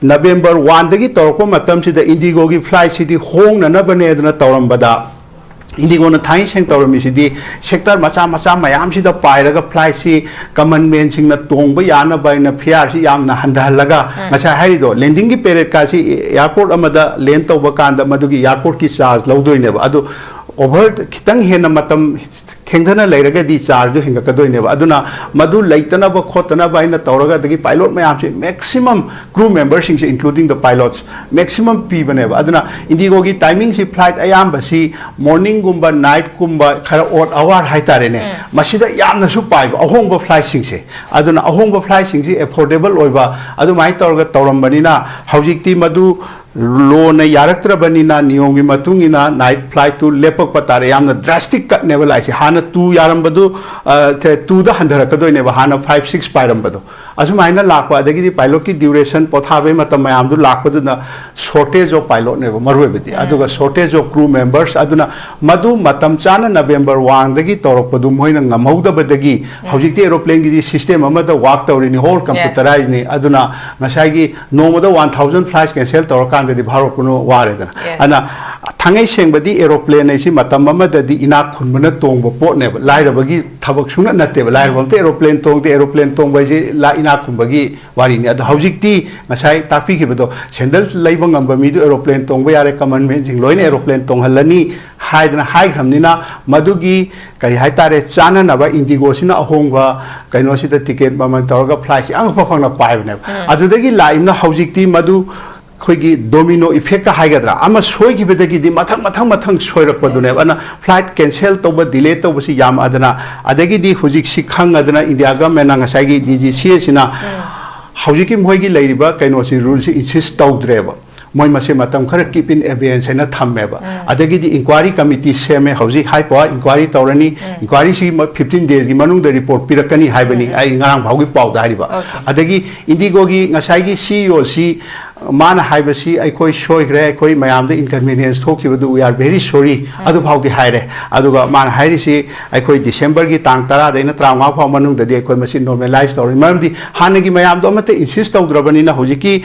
ꯅꯕꯦꯝꯕꯔ ꯋꯥꯟꯗꯒꯤ ꯇꯧꯔꯛꯄ ꯃꯇꯝꯁꯤꯗ ꯏꯟꯗꯤꯒꯣꯒꯤ ꯐ꯭ꯂꯥꯏꯠꯁꯤꯗꯤ ꯍꯣꯡꯅꯅꯕꯅꯦꯗꯅ ꯇꯧꯔꯝꯕꯗ, ꯏꯟꯗꯤꯒꯣꯅ ꯊꯥꯡꯉꯩ ꯁꯦꯡ ꯇꯧꯔꯝꯃꯤꯁꯤꯗꯤ ꯁꯦꯛꯇꯔ ꯃꯆꯥ ꯃꯆꯥ ꯃꯌꯥꯝꯁꯤꯗ ꯄꯥꯏꯔꯒ ꯐ꯭ꯂꯥꯏꯠꯁꯤ ꯀꯃꯟ ꯃꯦꯟꯁꯤꯡꯅ ꯇꯣꯡꯕ ꯌꯥꯅꯕ ꯍꯥꯏꯅ ꯐꯤꯌꯥꯔꯁꯤ ꯌꯥꯝꯅ ꯍꯟꯊꯍꯜꯂꯒ, ꯉꯁꯥꯏ ꯍꯥꯏꯔꯤꯗꯣ, ꯂꯦꯟꯗꯤꯡꯒꯤ ꯄꯦꯔꯦꯠꯀꯥꯁꯤ ꯑꯦꯌꯥꯔꯄꯣꯔꯠ ꯑꯃꯗ ꯂꯦꯟ ꯇꯧꯕ ꯀꯥꯟꯗ ꯃꯗꯨꯒꯤ ꯑꯦꯌꯥꯔꯄꯣꯔꯠꯀꯤ ꯆꯥꯔꯖ ꯂꯧꯗꯣꯏꯅꯦꯕ꯫ ꯑꯗꯨ ꯑꯣꯚꯔ ꯈꯤꯇꯪ ꯍꯦꯟꯅ ꯃꯇꯝ ꯊꯦꯡꯊꯅ ꯂꯩꯔꯒꯗꯤ ꯆꯥꯔꯖꯗꯨ ꯍꯦꯟꯒꯠꯀꯗꯣꯏꯅꯦꯕ꯫ ꯑꯗꯨꯅ ꯃꯗꯨ ꯂꯩꯇꯅꯕ ꯈꯣꯠꯇꯅꯕ ꯍꯥꯏꯅ ꯇꯧꯔꯒ, ꯑꯗꯒꯤ ꯄꯥꯏꯂꯣꯠ ꯃꯌꯥꯝꯁꯦ ꯃꯦꯛꯁꯤꯃꯝ, ꯀ꯭ꯔꯨ ꯃꯦꯝꯕꯔꯁꯤꯡꯁꯦ, including the pilots, ꯃꯦꯛꯁꯤꯃꯝ ꯄꯤꯕꯅꯦꯕ꯫ ꯑꯗꯨꯅ ꯏꯟꯗꯤꯒꯣꯒꯤ ꯇꯥꯏꯃꯤꯡꯁꯤ, ꯐ꯭ꯂꯥꯏꯠ ꯑꯌꯥꯝꯕꯁꯤ ꯃꯣꯔꯅꯤꯡꯒꯨꯝꯕ, ꯅꯥꯏꯠꯀꯨꯝꯕ, ꯈꯔ ꯑꯣꯗ ꯑꯋꯥꯔ ꯍꯥꯏꯇꯥꯔꯦꯅꯦ, ꯃꯁꯤꯗ ꯌꯥꯝꯅꯁꯨ ꯄꯥꯏꯕ ꯑꯍꯣꯡꯕ ꯐ꯭ꯂꯥꯏꯠꯁꯤꯡꯁꯦ꯫ ꯑꯗꯨꯅ ꯑꯍꯣꯡꯕ ꯐ꯭ꯂꯥꯏꯠꯁꯤꯡꯁꯤ ꯑꯦꯐꯣꯔꯗꯦꯕꯜ ꯑꯣꯏꯕ, ꯑꯗꯨꯃꯥꯏꯅ ꯇꯧꯔꯒ ꯇꯧꯔꯝꯕꯅꯤꯅ, ꯍꯧꯖꯤꯛꯇꯤ ꯃꯗꯨ ꯂꯣꯅ ꯌꯥꯔꯛꯇ꯭ꯔꯕꯅꯤꯅ, ꯅꯤꯌꯣꯝꯒꯤ ꯃꯇꯨꯡ ꯏꯟꯅ ꯅꯥꯏꯠ ꯐ꯭ꯂꯥꯏꯠꯇꯨ ꯂꯦꯞꯄꯛꯄ ꯇꯥꯔꯦ꯫ ꯌꯥꯝꯅ ꯗ꯭ꯔꯥꯁꯇꯤꯛ ꯀꯠꯅꯦꯕ ꯂꯥꯛꯏꯁꯦ꯫ ꯍꯥꯟꯅ ꯇꯨ ꯌꯥꯔꯝꯕꯗꯨ, ꯑ, ꯁꯦ, ꯇꯨꯗ ꯍꯟꯊꯔꯛꯀꯗꯣꯏꯅꯦꯕ, ꯍꯥꯟꯅ ꯐꯥꯏꯚ ꯁꯤꯛꯁ ꯄꯥꯏꯔꯝꯕꯗꯣ꯫ ꯑꯁꯨꯃꯥꯏꯅ ꯂꯥꯛꯄ, ꯑꯗꯒꯤꯗꯤ ꯄꯥꯏꯂꯣꯠꯀꯤ ꯗ꯭ꯌꯨꯔꯦꯁꯟ, ꯄꯣꯊꯥꯕꯒꯤ ꯃꯇꯝ ꯃꯌꯥꯝꯗꯨ ꯂꯥꯛꯄꯗꯨꯅ ꯁꯣꯔꯇꯦꯖ ꯑꯣꯐ ꯄꯥꯏꯂꯣꯠꯅꯦꯕ ꯃꯔꯨ ꯑꯣꯏꯕꯗꯤ꯫ ꯑꯗꯨꯒ ꯁꯣꯔꯇꯦꯖ ꯑꯣꯐ ꯀ꯭ꯔꯨ ꯃꯦꯝꯕꯔꯁ, ꯑꯗꯨꯅ ꯃꯗꯨ ꯃꯇꯝ ꯆꯥꯅ ꯅꯕꯦꯝꯕꯔ ꯋꯥꯟꯗꯒꯤ ꯇꯧꯔꯛꯄꯗꯨ ꯃꯣꯏꯅ ꯉꯝꯍꯧꯗꯕꯗꯒꯤ, ꯍꯧꯖꯤꯛꯇꯤ ꯑꯦꯔꯣꯄ꯭ꯂꯦꯟꯒꯤꯗꯤ ꯁꯤꯁꯇꯦꯝ ꯑꯃꯗ ꯋꯥꯛ ꯇꯧꯔꯤꯅꯤ, ꯍꯣꯜ ꯀꯝꯄ꯭ꯌꯨꯇꯔꯥꯏꯖꯅꯤ꯫ ꯑꯗꯨꯅ ꯉꯁꯥꯏꯒꯤ ꯅꯣꯡꯃꯗ ꯋꯥꯟ ꯊꯥꯎꯖꯟ ꯐ꯭ꯂꯥꯏꯠ ꯀꯦꯟꯁꯦꯜ ꯇꯧꯔꯀꯥꯟꯗꯗꯤ ꯚꯥꯔꯠ ꯄꯨꯝꯅꯃꯛ ꯋꯥꯔꯦꯗꯅ꯫ Yes. ꯑꯗꯨꯅ ꯊꯥꯡꯉꯩ ꯁꯦꯡꯕꯗꯤ ꯑꯦꯔꯣꯄ꯭ꯂꯦꯟ ꯍꯥꯏꯁꯤ ꯃꯇꯝ ꯑꯃꯗꯗꯤ ꯏꯅꯥꯛ ꯈꯨꯟꯕꯅ ꯇꯣꯡꯕ ꯄꯣꯠꯅꯦꯕ, ꯂꯥꯏꯔꯕꯒꯤ ꯊꯕꯛ ꯁꯨꯡꯅ ꯅꯠꯇꯦꯕ꯫ ꯂꯥꯏꯔꯕ ꯑꯝꯇ ꯑꯦꯔꯣꯄ꯭ꯂꯦꯟ ꯇꯣꯡꯗꯦ꯫ ꯑꯦꯔꯣꯄ꯭ꯂꯦꯟ ꯇꯣꯡꯕ ꯍꯥꯏꯁꯤ ꯂꯥꯛ ꯉꯥꯀꯨꯝꯕꯒꯤ ꯋꯥꯔꯤꯅꯤ꯫ ꯑꯗꯣ ꯍꯧꯖꯤꯛꯇꯤ ꯉꯁꯥꯏ ꯇꯥꯛꯄꯤꯈꯤꯕꯗꯣ, ꯁꯦꯟꯗꯜ ꯂꯩꯕ ꯉꯝꯕ ꯃꯤꯗꯨ aeroplane ꯇꯣꯡꯕ ꯌꯥꯔꯦ, common man ꯁꯤꯡ ꯂꯣꯏꯅ aeroplane ꯇꯣꯡꯍꯜꯂꯅꯤ ꯍꯥꯏꯗꯅ ꯍꯥꯏꯈ꯭ꯔꯕꯅꯤꯅ, ꯃꯗꯨꯒꯤ ꯀꯔꯤ ꯍꯥꯏꯇꯥꯔꯦ, ꯆꯥꯅꯅꯕ IndiGo ꯁꯤꯅ ꯑꯍꯣꯡꯕ ꯀꯩꯅꯣꯁꯤꯗ ticket ꯃꯃꯜ ꯇꯧꯔꯒ flight ꯁꯤ ꯑꯉꯛꯄ ꯐꯪꯅ ꯄꯥꯏꯕꯅꯦꯕ꯫ ꯑꯗꯨꯗꯒꯤ ꯂꯥꯛꯏꯕꯅ ꯍꯧꯖꯤꯛꯇꯤ ꯃꯗꯨ ꯑꯩꯈꯣꯏꯒꯤ domino effect ꯀ ꯍꯥꯏꯒꯗ꯭ꯔꯥ, ꯑꯃ ꯁꯣꯏꯈꯤꯕꯗꯒꯤꯗꯤ ꯃꯊꯪ ꯃꯊꯪ ꯃꯊꯪ ꯁꯣꯏꯔꯛꯄꯗꯨꯅꯦꯕ꯫ ꯑꯗꯨꯅ flight cancel ꯇꯧꯕ, delay ꯇꯧꯕꯁꯤ ꯌꯥꯝꯃꯛꯑꯗꯅ, ꯑꯗꯒꯤꯗꯤ ꯍꯧꯖꯤꯛꯁꯤ ꯈꯪꯉꯗꯅ India government ꯅ ꯉꯁꯥꯏꯒꯤ DGCA ꯁꯤꯅ ꯍꯧꯖꯤꯛꯀꯤ ꯃꯣꯏꯒꯤ ꯂꯩꯔꯤꯕ ꯀꯩꯅꯣꯁꯤ, rule ꯁꯤ insist ꯇꯧꯗ꯭ꯔꯦꯕ꯫ ꯃꯣꯏ ꯃꯁꯤ ꯃꯇꯝ ꯈꯔ keep in abeyance ꯍꯥꯏꯅ ꯊꯝꯃꯦꯕ꯫ ꯑꯗꯒꯤꯗꯤ inquiry committee ꯁꯦꯝꯃꯦ, ꯍꯧꯖꯤꯛ high power inquiry ꯇꯧꯔꯅꯤ꯫ Inquiry ꯁꯤ fifteen days ꯀꯤ ꯃꯅꯨꯡꯗ report ꯄꯤꯔꯛꯀꯅꯤ ꯍꯥꯏꯕꯅꯤ, ꯑꯩ ꯉꯔꯥꯡ ꯐꯥꯎꯒꯤ ꯄꯥꯎꯗ ꯍꯥꯏꯔꯤꯕ꯫ ꯑꯗꯒꯤ IndiGo ꯒꯤ ꯉꯁꯥꯏꯒꯤ CEO ꯁꯤ ꯃꯥꯅ ꯍꯥꯏꯕꯁꯤ, "ꯑꯩꯈꯣꯏ ꯁꯣꯏꯈ꯭ꯔꯦ, ꯑꯩꯈꯣꯏ ꯃꯌꯥꯝꯗ inconvenience ꯊꯣꯛꯈꯤꯕꯗꯨ, we are very sorry", ꯑꯗꯨ ꯐꯥꯎꯗꯤ ꯍꯥꯏꯔꯦ꯫ ꯑꯗꯨꯒ ꯃꯥꯅ ꯍꯥꯏꯔꯤꯁꯤ, "ꯑꯩꯈꯣꯏ December ꯒꯤ ꯇꯥꯡ ꯇꯔꯥꯗꯩꯅ ꯇꯔꯥꯃꯉꯥ ꯐꯥꯎ ꯃꯅꯨꯡꯗꯗꯤ ꯑꯩꯈꯣꯏ ꯃꯁꯤ normalize ꯇꯧꯔꯅꯤ"꯫ ꯃꯔꯝꯗꯤ ꯍꯥꯟꯅꯒꯤ ꯃꯌꯥꯝꯗꯣ ꯑꯃꯠꯇ insist ꯇꯧꯗ꯭ꯔꯕꯅꯤꯅ, ꯍꯧꯖꯤꯛꯀꯤ,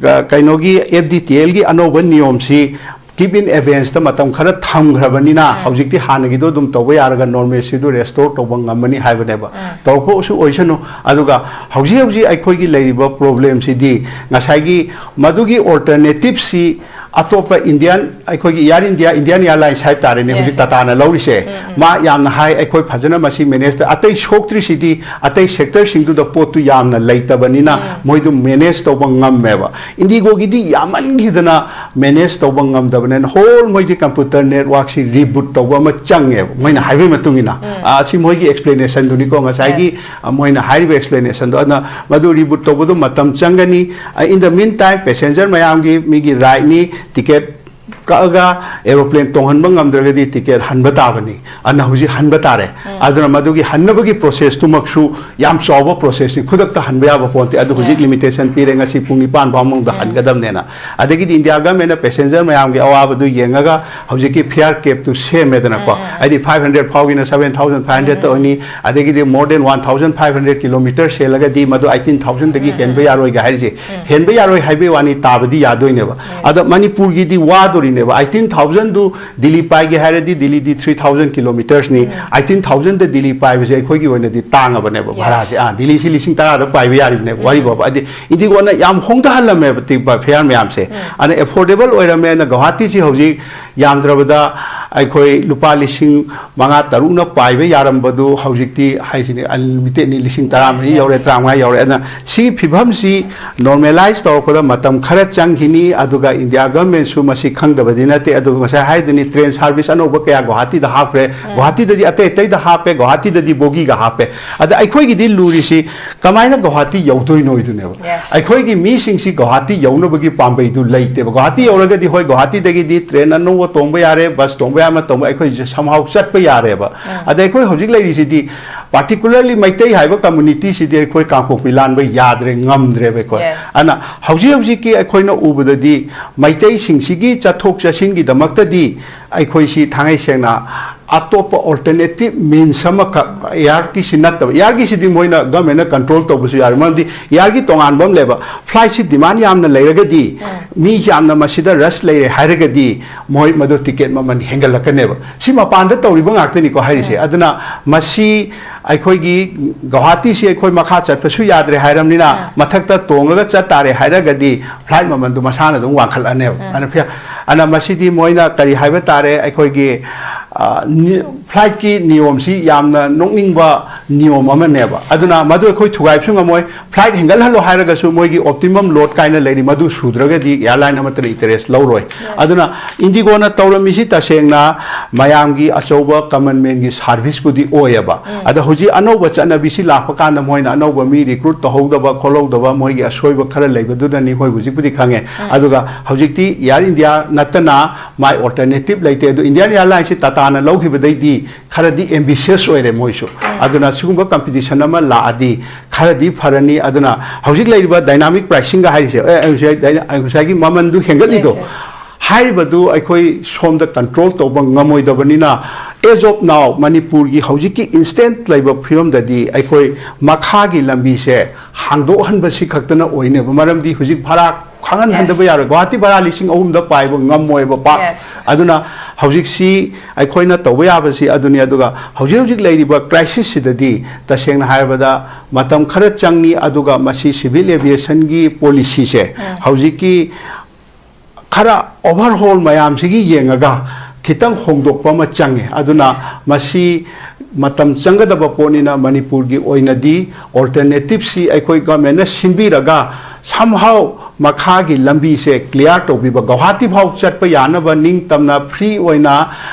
ꯑ, ꯀꯩꯅꯣꯒꯤ FDTL ꯒꯤ ꯑꯅꯧꯕ ꯅꯤꯌꯣꯝꯁꯤ keep in abeyance ꯇ ꯃꯇꯝ ꯈꯔ ꯊꯝꯈ꯭ꯔꯕꯅꯤꯅ, ꯍꯧꯖꯤꯛꯇꯤ ꯍꯥꯟꯅꯒꯤꯗꯣ ꯑꯗꯨꯝ ꯇꯧꯕ ꯌꯥꯔꯒ normalcy ꯗꯨ restore ꯇꯧꯕ ꯉꯝꯃꯅꯤ ꯍꯥꯏꯕꯅꯦꯕ꯫ ꯇꯧꯔꯛꯄꯁꯨ ꯑꯣꯏꯁꯅꯨ꯫ ꯑꯗꯨꯒ ꯍꯧꯖꯤꯛ ꯍꯧꯖꯤꯛ ꯑꯩꯈꯣꯏꯒꯤ ꯂꯩꯔꯤꯕ problem ꯁꯤꯗꯤ, ꯉꯁꯥꯏꯒꯤ ꯃꯗꯨꯒꯤ alternative ꯁꯤ ꯑꯇꯣꯞꯄ Indian, ꯑꯩꯈꯣꯏꯒꯤ Air India, Indian Airlines ꯍꯥꯏꯕ ꯇꯥꯔꯦꯅꯦ, ꯍꯧꯖꯤꯛ Tata ꯅ ꯂꯧꯔꯤꯁꯦ, ꯃꯥ ꯌꯥꯝꯅ ꯍꯥꯏ, "ꯑꯩꯈꯣꯏ ꯐꯖꯅ ꯃꯁꯤ manage ꯇꯧ-", ꯑꯇꯩ ꯁꯣꯛꯇ꯭ꯔꯤꯁꯤꯗꯤ ꯑꯇꯩ sector ꯁꯤꯡꯗꯨꯗ ꯄꯣꯠꯇꯨ ꯌꯥꯝꯅ ꯂꯩꯇꯕꯅꯤꯅ, ꯃꯣꯏꯗꯨ manage ꯇꯧꯕ ꯉꯝꯃꯦꯕ꯫ IndiGo ꯒꯤꯗꯤ ꯌꯥꯝꯃꯟꯈꯤꯗꯅ manage ꯇꯧꯕ ꯉꯝꯗꯕꯅꯤꯅ, whole ꯃꯣꯏꯒꯤ computer network ꯁꯤ reboot ꯇꯧꯕ ꯑꯃ ꯆꯪꯉꯦꯕ, ꯃꯣꯏꯅ ꯍꯥꯏꯕꯒꯤ ꯃꯇꯨꯡ ꯏꯟꯅ꯫ ꯑ, ꯁꯤ ꯃꯣꯏꯒꯤ explanation ꯗꯨꯅꯤꯀꯣ, ꯉꯁꯥꯏꯒꯤ, ꯑ, ꯃꯣꯏꯅ ꯍꯥꯏꯔꯤꯕ explanation ꯗꯣ꯫ ꯑꯗꯨꯅ ꯃꯗꯨ reboot ꯇꯧꯕꯗꯣ ꯃꯇꯝ ꯆꯪꯒꯅꯤ꯫ ꯑ, in the meantime, passenger ꯃꯌꯥꯝꯒꯤ, ꯃꯤꯒꯤ right ꯅꯤ, ticket ꯀꯛꯑꯒ aeroplane ꯇꯣꯡꯍꯟꯕ ꯉꯝꯗ꯭ꯔꯒꯗꯤ ticket ꯍꯟꯕ ꯇꯥꯕꯅꯤ꯫ ꯑꯗꯨꯅ ꯍꯧꯖꯤꯛ ꯍꯟꯕ ꯇꯥꯔꯦ꯫ ꯑꯗꯨꯅ ꯃꯗꯨꯒꯤ ꯍꯟꯅꯕꯒꯤ process ꯇꯨꯃꯛꯁꯨ ꯌꯥꯝ ꯆꯥꯎꯕ process ꯅꯤ, ꯈꯨꯗꯛꯇ ꯍꯟꯕ ꯌꯥꯕ ꯄꯣꯠ ꯅꯠꯇꯦ꯫ ꯑꯗꯨ ꯍꯧꯖꯤꯛ limitation ꯄꯤꯔꯦ, ꯉꯁꯤ ꯄꯨꯡ ꯅꯤꯄꯥꯟ ꯐꯥꯎ ꯃꯅꯨꯡꯗ ꯍꯟꯒꯗꯕꯅꯦꯅ꯫ ꯑꯗꯒꯤꯗꯤ India government ꯅ passenger ꯃꯌꯥꯝꯒꯤ ꯑꯋꯥꯕꯗꯨ ꯌꯦꯡꯉꯒ ꯍꯧꯖꯤꯛꯀꯤ fare cap ꯇꯨ ꯁꯦꯝꯃꯦꯗꯅꯀꯣ꯫ ꯍꯥꯏꯗꯤ five hundred ꯐꯥꯎꯒꯤꯅ seven thousand five hundred ꯇ ꯑꯣꯏꯅꯤ, ꯑꯗꯒꯤꯗꯤ more than one thousand five hundred kilometer ꯍꯦꯜꯂꯒꯗꯤ ꯃꯗꯨ eighteen thousand ꯗꯒꯤ ꯍꯦꯟꯕ ꯌꯥꯔꯣꯏꯒ ꯍꯥꯏꯔꯤꯁꯦ꯫ ꯍꯦꯟꯕ ꯌꯥꯔꯣꯏ ꯍꯥꯏꯕꯒꯤ ꯋꯥꯅꯤ, ꯇꯥꯕꯗꯤ ꯌꯥꯗꯣꯏꯅꯦꯕ꯫ ꯑꯗ ꯃꯅꯤꯄꯨꯔꯒꯤꯗꯤ ꯋꯥꯗꯣꯔꯤ꯫ ꯅꯦꯕ ꯑꯩꯇꯤꯟ ꯊꯥꯎꯖꯟꯗꯨ ꯗꯤꯜꯂꯤ ꯄꯥꯏꯒꯦ ꯍꯥꯏꯔꯗꯤ, ꯗꯤꯜꯂꯤꯗꯤ ꯊ꯭ꯔꯤ ꯊꯥꯎꯖꯟ ꯀꯤꯂꯣꯃꯤꯇꯔꯁꯅꯤ꯫ ꯑꯩꯇꯤꯟ ꯊꯥꯎꯖꯟꯗ ꯗꯤꯜꯂꯤ ꯄꯥꯏꯕꯁꯦ ꯑꯩꯈꯣꯏꯒꯤ ꯑꯣꯏꯅꯗꯤ ꯇꯥꯡꯉꯕꯅꯦꯕ꯫ Yes. ꯚꯔꯥꯁꯦ, ꯑꯥ, ꯗꯤꯜꯂꯤꯁꯤ ꯂꯤꯁꯤꯡ ꯇꯔꯥꯗ ꯄꯥꯏꯕ ꯌꯥꯔꯤꯕꯅꯦꯕ, ꯋꯥꯔꯤꯕꯣꯕ꯫ ꯑꯗꯤ ꯏꯟꯗꯤꯒꯣꯅ ꯌꯥꯝ ꯍꯣꯡꯊꯍꯜꯂꯝꯃꯦꯕ ꯇꯤ-, ꯐꯤꯌꯥꯔ ꯃꯌꯥꯝꯁꯦ꯫ ꯑꯗꯨꯅ ꯑꯦꯐꯣꯔꯗꯦꯕꯜ ꯑꯣꯏꯔꯝꯃꯦꯅ ꯒꯧꯍꯥꯇꯤꯁꯤ ꯍꯧꯖꯤꯛ ꯌꯥꯝꯗ꯭ꯔꯕꯗ ꯑꯩꯈꯣꯏ ꯂꯨꯄꯥ ꯂꯤꯁꯤꯡ ꯃꯉꯥ ꯇꯔꯨꯛꯅ ꯄꯥꯏꯕ ꯌꯥꯔꯝꯕꯗꯨ ꯍꯧꯖꯤꯛꯇꯤ ꯍꯥꯏꯁꯤꯅꯤ, ꯑꯟꯂꯤꯃꯤꯇꯦꯠꯅꯤ, ꯂꯤꯁꯤꯡ ꯇꯔꯥꯃꯔꯤ Yes, yes. ꯌꯧꯔꯦ, ꯇꯔꯥꯃꯉꯥ ꯌꯧꯔꯦ꯫ ꯑꯗꯨꯅ ꯁꯤꯒꯤ ꯐꯤꯕꯝꯁꯤ ꯅꯣꯔꯃꯦꯂꯥꯏꯁ ꯇꯧꯔꯛꯄꯗ ꯃꯇꯝ ꯈꯔ ꯆꯪꯈꯤꯅꯤ꯫ ꯑꯗꯨꯒ ꯏꯟꯗꯤꯌꯥ ꯒꯚꯔꯟꯃꯦꯟꯠꯁꯨ ꯃꯁꯤ ꯈꯪꯗꯕꯗꯤ ꯅꯠꯇꯦ꯫ ꯑꯗꯨꯒ ꯉꯁꯥꯏ ꯍꯥꯏꯗꯨꯅꯤ, ꯇ꯭ꯔꯦꯟ ꯁꯥꯔꯚꯤꯁ ꯑꯅꯧꯕ ꯀꯌꯥ ꯒꯨꯋꯥꯍꯥꯇꯤꯗ ꯍꯥꯞꯈ꯭ꯔꯦ꯫ ꯒꯨꯋꯥꯍꯥꯇꯤꯗꯗꯤ ꯑꯇꯩ ꯑꯇꯩꯗ ꯍꯥꯞꯄꯦ, ꯒꯨꯋꯥꯍꯥꯇꯤꯗꯗꯤ ꯕꯣꯒꯤꯒ ꯍꯥꯞꯄꯦ꯫ ꯑꯗ ꯑꯩꯈꯣꯏꯒꯤꯗꯤ ꯂꯨꯔꯤꯁꯤ ꯀꯃꯥꯏꯅ ꯒꯨꯋꯥꯍꯥꯇꯤ ꯌꯧꯗꯣꯏꯅꯣ ꯍꯥꯏꯗꯨꯅꯦꯕ꯫ Yes. ꯑꯩꯈꯣꯏꯒꯤ ꯃꯤꯁꯤꯡꯁꯤ ꯒꯨꯋꯥꯍꯥꯇꯤ ꯌꯧꯅꯕꯒꯤ ꯄꯥꯝꯕꯩꯗꯨ ꯂꯩꯇꯦꯕ꯫ ꯒꯨꯋꯥꯍꯥꯇꯤ ꯌꯧꯔꯒꯗꯤ ꯍꯣꯏ, ꯒꯨꯋꯥꯍꯥꯇꯤꯗꯒꯤꯗꯤ ꯇ꯭ꯔꯦꯟ ꯑꯅꯧꯕ ꯇꯣꯡꯕ ꯌꯥꯔꯦ, ꯕꯁ ꯇꯣꯡꯕ ꯌꯥꯔꯦ, ꯑꯃ ꯇꯣꯡꯕ, ꯑꯩꯈꯣꯏꯁꯦ somehow ꯆꯠꯄ ꯌꯥꯔꯦꯕ꯫ ꯑꯗ ꯑꯩꯈꯣꯏ ꯍꯧꯖꯤꯛ ꯂꯩꯔꯤꯁꯤꯗꯤ particularly ꯃꯩꯇꯩ ꯍꯥꯏꯕ ꯀꯝꯃ꯭ꯌꯨꯅꯤꯇꯤꯁꯤꯗꯤ ꯑꯩꯈꯣꯏ ꯀꯥꯡꯄꯣꯛꯄꯤ ꯂꯥꯟꯕ ꯌꯥꯗ꯭ꯔꯦ, ꯉꯝꯗ꯭ꯔꯦꯕ ꯑꯩꯈꯣꯏ꯫ Yes. ꯑꯗꯨꯅ ꯍꯧꯖꯤꯛ ꯍꯧꯖꯤꯛꯀꯤ ꯑꯩꯈꯣꯏꯅ ꯎꯕꯗꯗꯤ ꯃꯩꯇꯩꯁꯤꯡꯁꯤꯒꯤ ꯆꯠꯊꯣꯛ ꯆꯠꯁꯤꯟꯒꯤꯗꯃꯛꯇꯗꯤ ꯑꯩꯈꯣꯏꯁꯤ ꯊꯥꯡꯉꯩ ꯁꯦꯡꯅ ꯑꯇꯣꯞꯄ alternative means ꯑꯃꯈꯛ, ꯑꯦꯌꯔꯒꯤꯁꯤ ꯅꯠꯇꯕ, ꯑꯦꯌꯔꯒꯤꯁꯤꯗꯤ ꯃꯣꯏꯅ ꯒꯚꯔꯟꯃꯦꯟꯠꯅ ꯀꯟꯇ꯭ꯔꯣꯜ ꯇꯧꯕꯁꯨ ꯌꯥꯔꯦ, ꯃꯔꯝꯗꯤ ꯑꯦꯌꯔꯒꯤ ꯇꯣꯉꯥꯟꯕ ꯑꯃ ꯂꯩꯕ꯫ ꯐ꯭ꯂꯥꯏꯠꯁꯤ ꯗꯤꯃꯥꯟ ꯌꯥꯝꯅ ꯂꯩꯔꯒꯗꯤ, ꯃꯤ ꯌꯥꯝꯅ ꯃꯁꯤꯗ ꯔꯁ ꯂꯩꯔꯦ ꯍꯥꯏꯔꯒꯗꯤ, ꯃꯣꯏ ꯃꯗꯨ ꯇꯤꯀꯦꯠ ꯃꯃꯜ ꯍꯦꯟꯒꯠꯂꯛꯀꯅꯦꯕ꯫ ꯁꯤ ꯃꯄꯥꯟꯗ ꯇꯧꯔꯤꯕ ꯉꯥꯛꯇꯅꯤꯀꯣ ꯍꯥꯏꯔꯤꯁꯦ꯫ ꯑꯗꯨꯅ ꯃꯁꯤ ꯑꯩꯈꯣꯏꯒꯤ ꯒꯧꯍꯥꯇꯤꯁꯤ ꯑꯩꯈꯣꯏ ꯃꯈꯥ ꯆꯠꯄꯁꯨ ꯌꯥꯗ꯭ꯔꯦ ꯍꯥꯏꯔꯕꯅꯤꯅ, ꯃꯊꯛꯇ ꯇꯣꯡꯉꯒ ꯆꯠ ꯇꯥꯔꯦ ꯍꯥꯏꯔꯒꯗꯤ, ꯐ꯭ꯂꯥꯏꯠ ꯃꯃꯜꯗꯨ ꯃꯁꯥꯅ ꯑꯗꯨꯝ ꯋꯥꯡꯈꯠꯂꯅꯦꯕ꯫ ꯑꯗꯨꯅ ꯐꯤ-, ꯑꯗꯨꯅ ꯃꯁꯤꯗꯤ ꯃꯣꯏꯅ ꯀꯔꯤ ꯍꯥꯏꯕ ꯇꯥꯔꯦ, ꯑꯩꯈꯣꯏꯒꯤ, ꯑ, ꯅꯤ-, ꯐ꯭ꯂꯥꯏꯠꯀꯤ ꯅꯤꯌꯣꯝꯁꯤ ꯌꯥꯝꯅ ꯅꯣꯛꯅꯤꯡꯕ ꯅꯤꯌꯣꯝ ꯑꯃꯅꯦꯕ꯫ ꯑꯗꯨꯅ ꯃꯗꯨ ꯑꯩꯈꯣꯏ ꯊꯨꯒꯥꯏꯕꯁꯨ ꯉꯝꯃꯣꯏ꯫ ꯐ꯭ꯂꯥꯏꯠ ꯍꯦꯟꯒꯠꯍꯜꯂꯣ ꯍꯥꯏꯔꯒꯁꯨ ꯃꯣꯏꯒꯤ optimum load ꯀꯥꯏꯅ ꯂꯩꯔꯤ, ꯃꯗꯨ ꯁꯨꯗ꯭ꯔꯒꯗꯤ ꯑꯦꯌꯔꯂꯥꯏꯟ ꯑꯃꯠꯇꯅ ꯏꯟꯇꯔꯦꯁ ꯂꯧꯔꯣꯏ꯫ ꯑꯗꯨꯅ ꯏꯟꯗꯤꯒꯣꯅ ꯇꯧꯔꯝꯃꯤꯁꯤ ꯇꯁꯦꯡꯅ ꯃꯌꯥꯝꯒꯤ ꯑꯆꯧꯕ common manꯒꯤ ꯁꯥꯔꯚꯤꯁꯄꯨꯗꯤ ꯑꯣꯏꯌꯦꯕ꯫ ꯑꯗ ꯍꯧꯖꯤꯛ ꯑꯅꯧꯕ ꯆꯠꯅꯕꯤꯁꯤ ꯂꯥꯛꯄ ꯀꯥꯟꯗ ꯃꯣꯏꯅ ꯑꯅꯧꯕ ꯃꯤ ꯔꯤꯀ꯭ꯔꯨꯠ ꯇꯧꯍꯧꯗꯕ ꯈꯣꯠꯍꯧꯗꯕ ꯃꯣꯏꯒꯤ ꯑꯁꯣꯏꯕ ꯈꯔ ꯂꯩꯕꯗꯨꯅꯅꯤ, ꯍꯣꯏ, ꯍꯧꯖꯤꯛꯄꯨꯗꯤ ꯈꯪꯉꯦ꯫ ꯑꯗꯨꯒ ꯍꯧꯖꯤꯛꯇꯤ ꯑꯦꯌꯔ ꯏꯟꯗꯤꯌꯥ ꯅꯠꯇꯅ ꯃꯥꯏ alternative ꯂꯩꯇꯦ꯫ ꯑꯗꯨ ꯏꯟꯗꯤꯌꯥꯟ ꯑꯦꯌꯔꯂꯥꯏꯟꯁꯤ ꯇꯥꯇꯥꯅ ꯂꯧꯈꯤꯕꯗꯩꯗꯤ ꯈꯔꯗꯤ ambitious ꯑꯣꯏꯔꯦ ꯃꯣꯏꯁꯨ꯫ ꯑꯗꯨꯅ ꯁꯤꯒꯨꯝꯕ competition ꯑꯃ ꯂꯥꯛꯑꯗꯤ ꯈꯔꯗꯤ ꯐꯔꯅꯤ꯫ ꯑꯗꯨꯅ ꯍꯧꯖꯤꯛ ꯂꯩꯔꯤꯕ dynamic pricingꯒ ꯍꯥꯏꯔꯤꯁꯦ, ꯑꯦ, ꯑꯦ, ꯉꯁꯥꯏ-, ꯉꯁꯥꯏꯒꯤ ꯃꯃꯟꯗꯨ ꯍꯦꯟꯒꯠꯂꯤꯗꯣ, Yes, yes. ꯍꯥꯏꯔꯤꯕꯗꯨ ꯑꯩꯈꯣꯏ ꯁꯣꯝꯗ ꯀꯟꯇ꯭ꯔꯣꯜ ꯇꯧꯕ ꯉꯝꯃꯣꯏꯗꯕꯅꯤꯅ, as of now ꯃꯅꯤꯄꯨꯔꯒꯤ ꯍꯧꯖꯤꯛꯀꯤ instant ꯂꯩꯕ ꯐꯤꯕꯝꯗꯗꯤ ꯑꯩꯈꯣꯏ ꯃꯈꯥꯒꯤ ꯂꯝꯕꯤꯁꯦ ꯍꯥꯡꯗꯣꯛꯍꯟꯕꯁꯤ ꯈꯛꯇꯅ ꯑꯣꯏꯅꯦꯕ꯫ ꯃꯔꯝꯗꯤ ꯍꯧꯖꯤꯛ ꯚꯔꯥ ꯈꯪꯍꯟꯍꯟꯗꯕ ꯌꯥꯔꯣꯏ꯫ ꯒꯨꯋꯥꯍꯥꯇꯤ ꯚꯔꯥ ꯂꯤꯁꯤꯡ ꯑꯍꯨꯝꯗ ꯄꯥꯏꯕ ꯉꯝꯃꯣꯏꯕ ꯄꯥꯛ꯫ ꯑꯗꯨꯅ ꯍꯧꯖꯤꯛꯁꯤ ꯑꯩꯈꯣꯏꯅ ꯇꯧꯕ ꯌꯥꯕꯁꯤ ꯑꯗꯨꯅꯤ꯫ ꯑꯗꯨꯒ ꯍꯧꯖꯤꯛ ꯍꯧꯖꯤꯛ ꯂꯩꯔꯤꯕ crisis ꯁꯤꯗꯗꯤ ꯇꯁꯦꯡꯅ ꯍꯥꯏꯔꯕꯗ ꯃꯇꯝ ꯈꯔ ꯆꯪꯉꯤ꯫ ꯑꯗꯨꯒ ꯃꯁꯤ civil aviation ꯒꯤ policy ꯁꯦ ꯍꯧꯖꯤꯛꯀꯤ ꯈꯔ overhaul ꯃꯌꯥꯝꯁꯤꯒꯤ ꯌꯦꯡꯉꯒ ꯈꯤꯇꯪ ꯍꯣꯡꯗꯣꯛꯄ ꯑꯃ ꯆꯪꯉꯦ꯫ ꯑꯗꯨꯅ ꯃꯁꯤ ꯃꯇꯝ ꯆꯪꯒꯗꯕ ꯄꯣꯠꯅꯤꯅ ꯃꯅꯤꯄꯨꯔꯒꯤ ꯑꯣꯏꯅꯗꯤ alternative ꯁꯤ ꯑꯩꯈꯣꯏ government ꯅ ꯁꯤꯟꯕꯤꯔꯒ somehow ꯃꯈꯥꯒꯤ ꯂꯝꯕꯤꯁꯦ clear ꯇꯧꯕꯤꯕ, ꯒꯧꯍꯥꯇꯤ ꯐꯥꯎ ꯆꯠꯄ ꯌꯥꯅꯕ ꯅꯤꯡꯇꯝꯅ free ꯑꯣꯏꯅ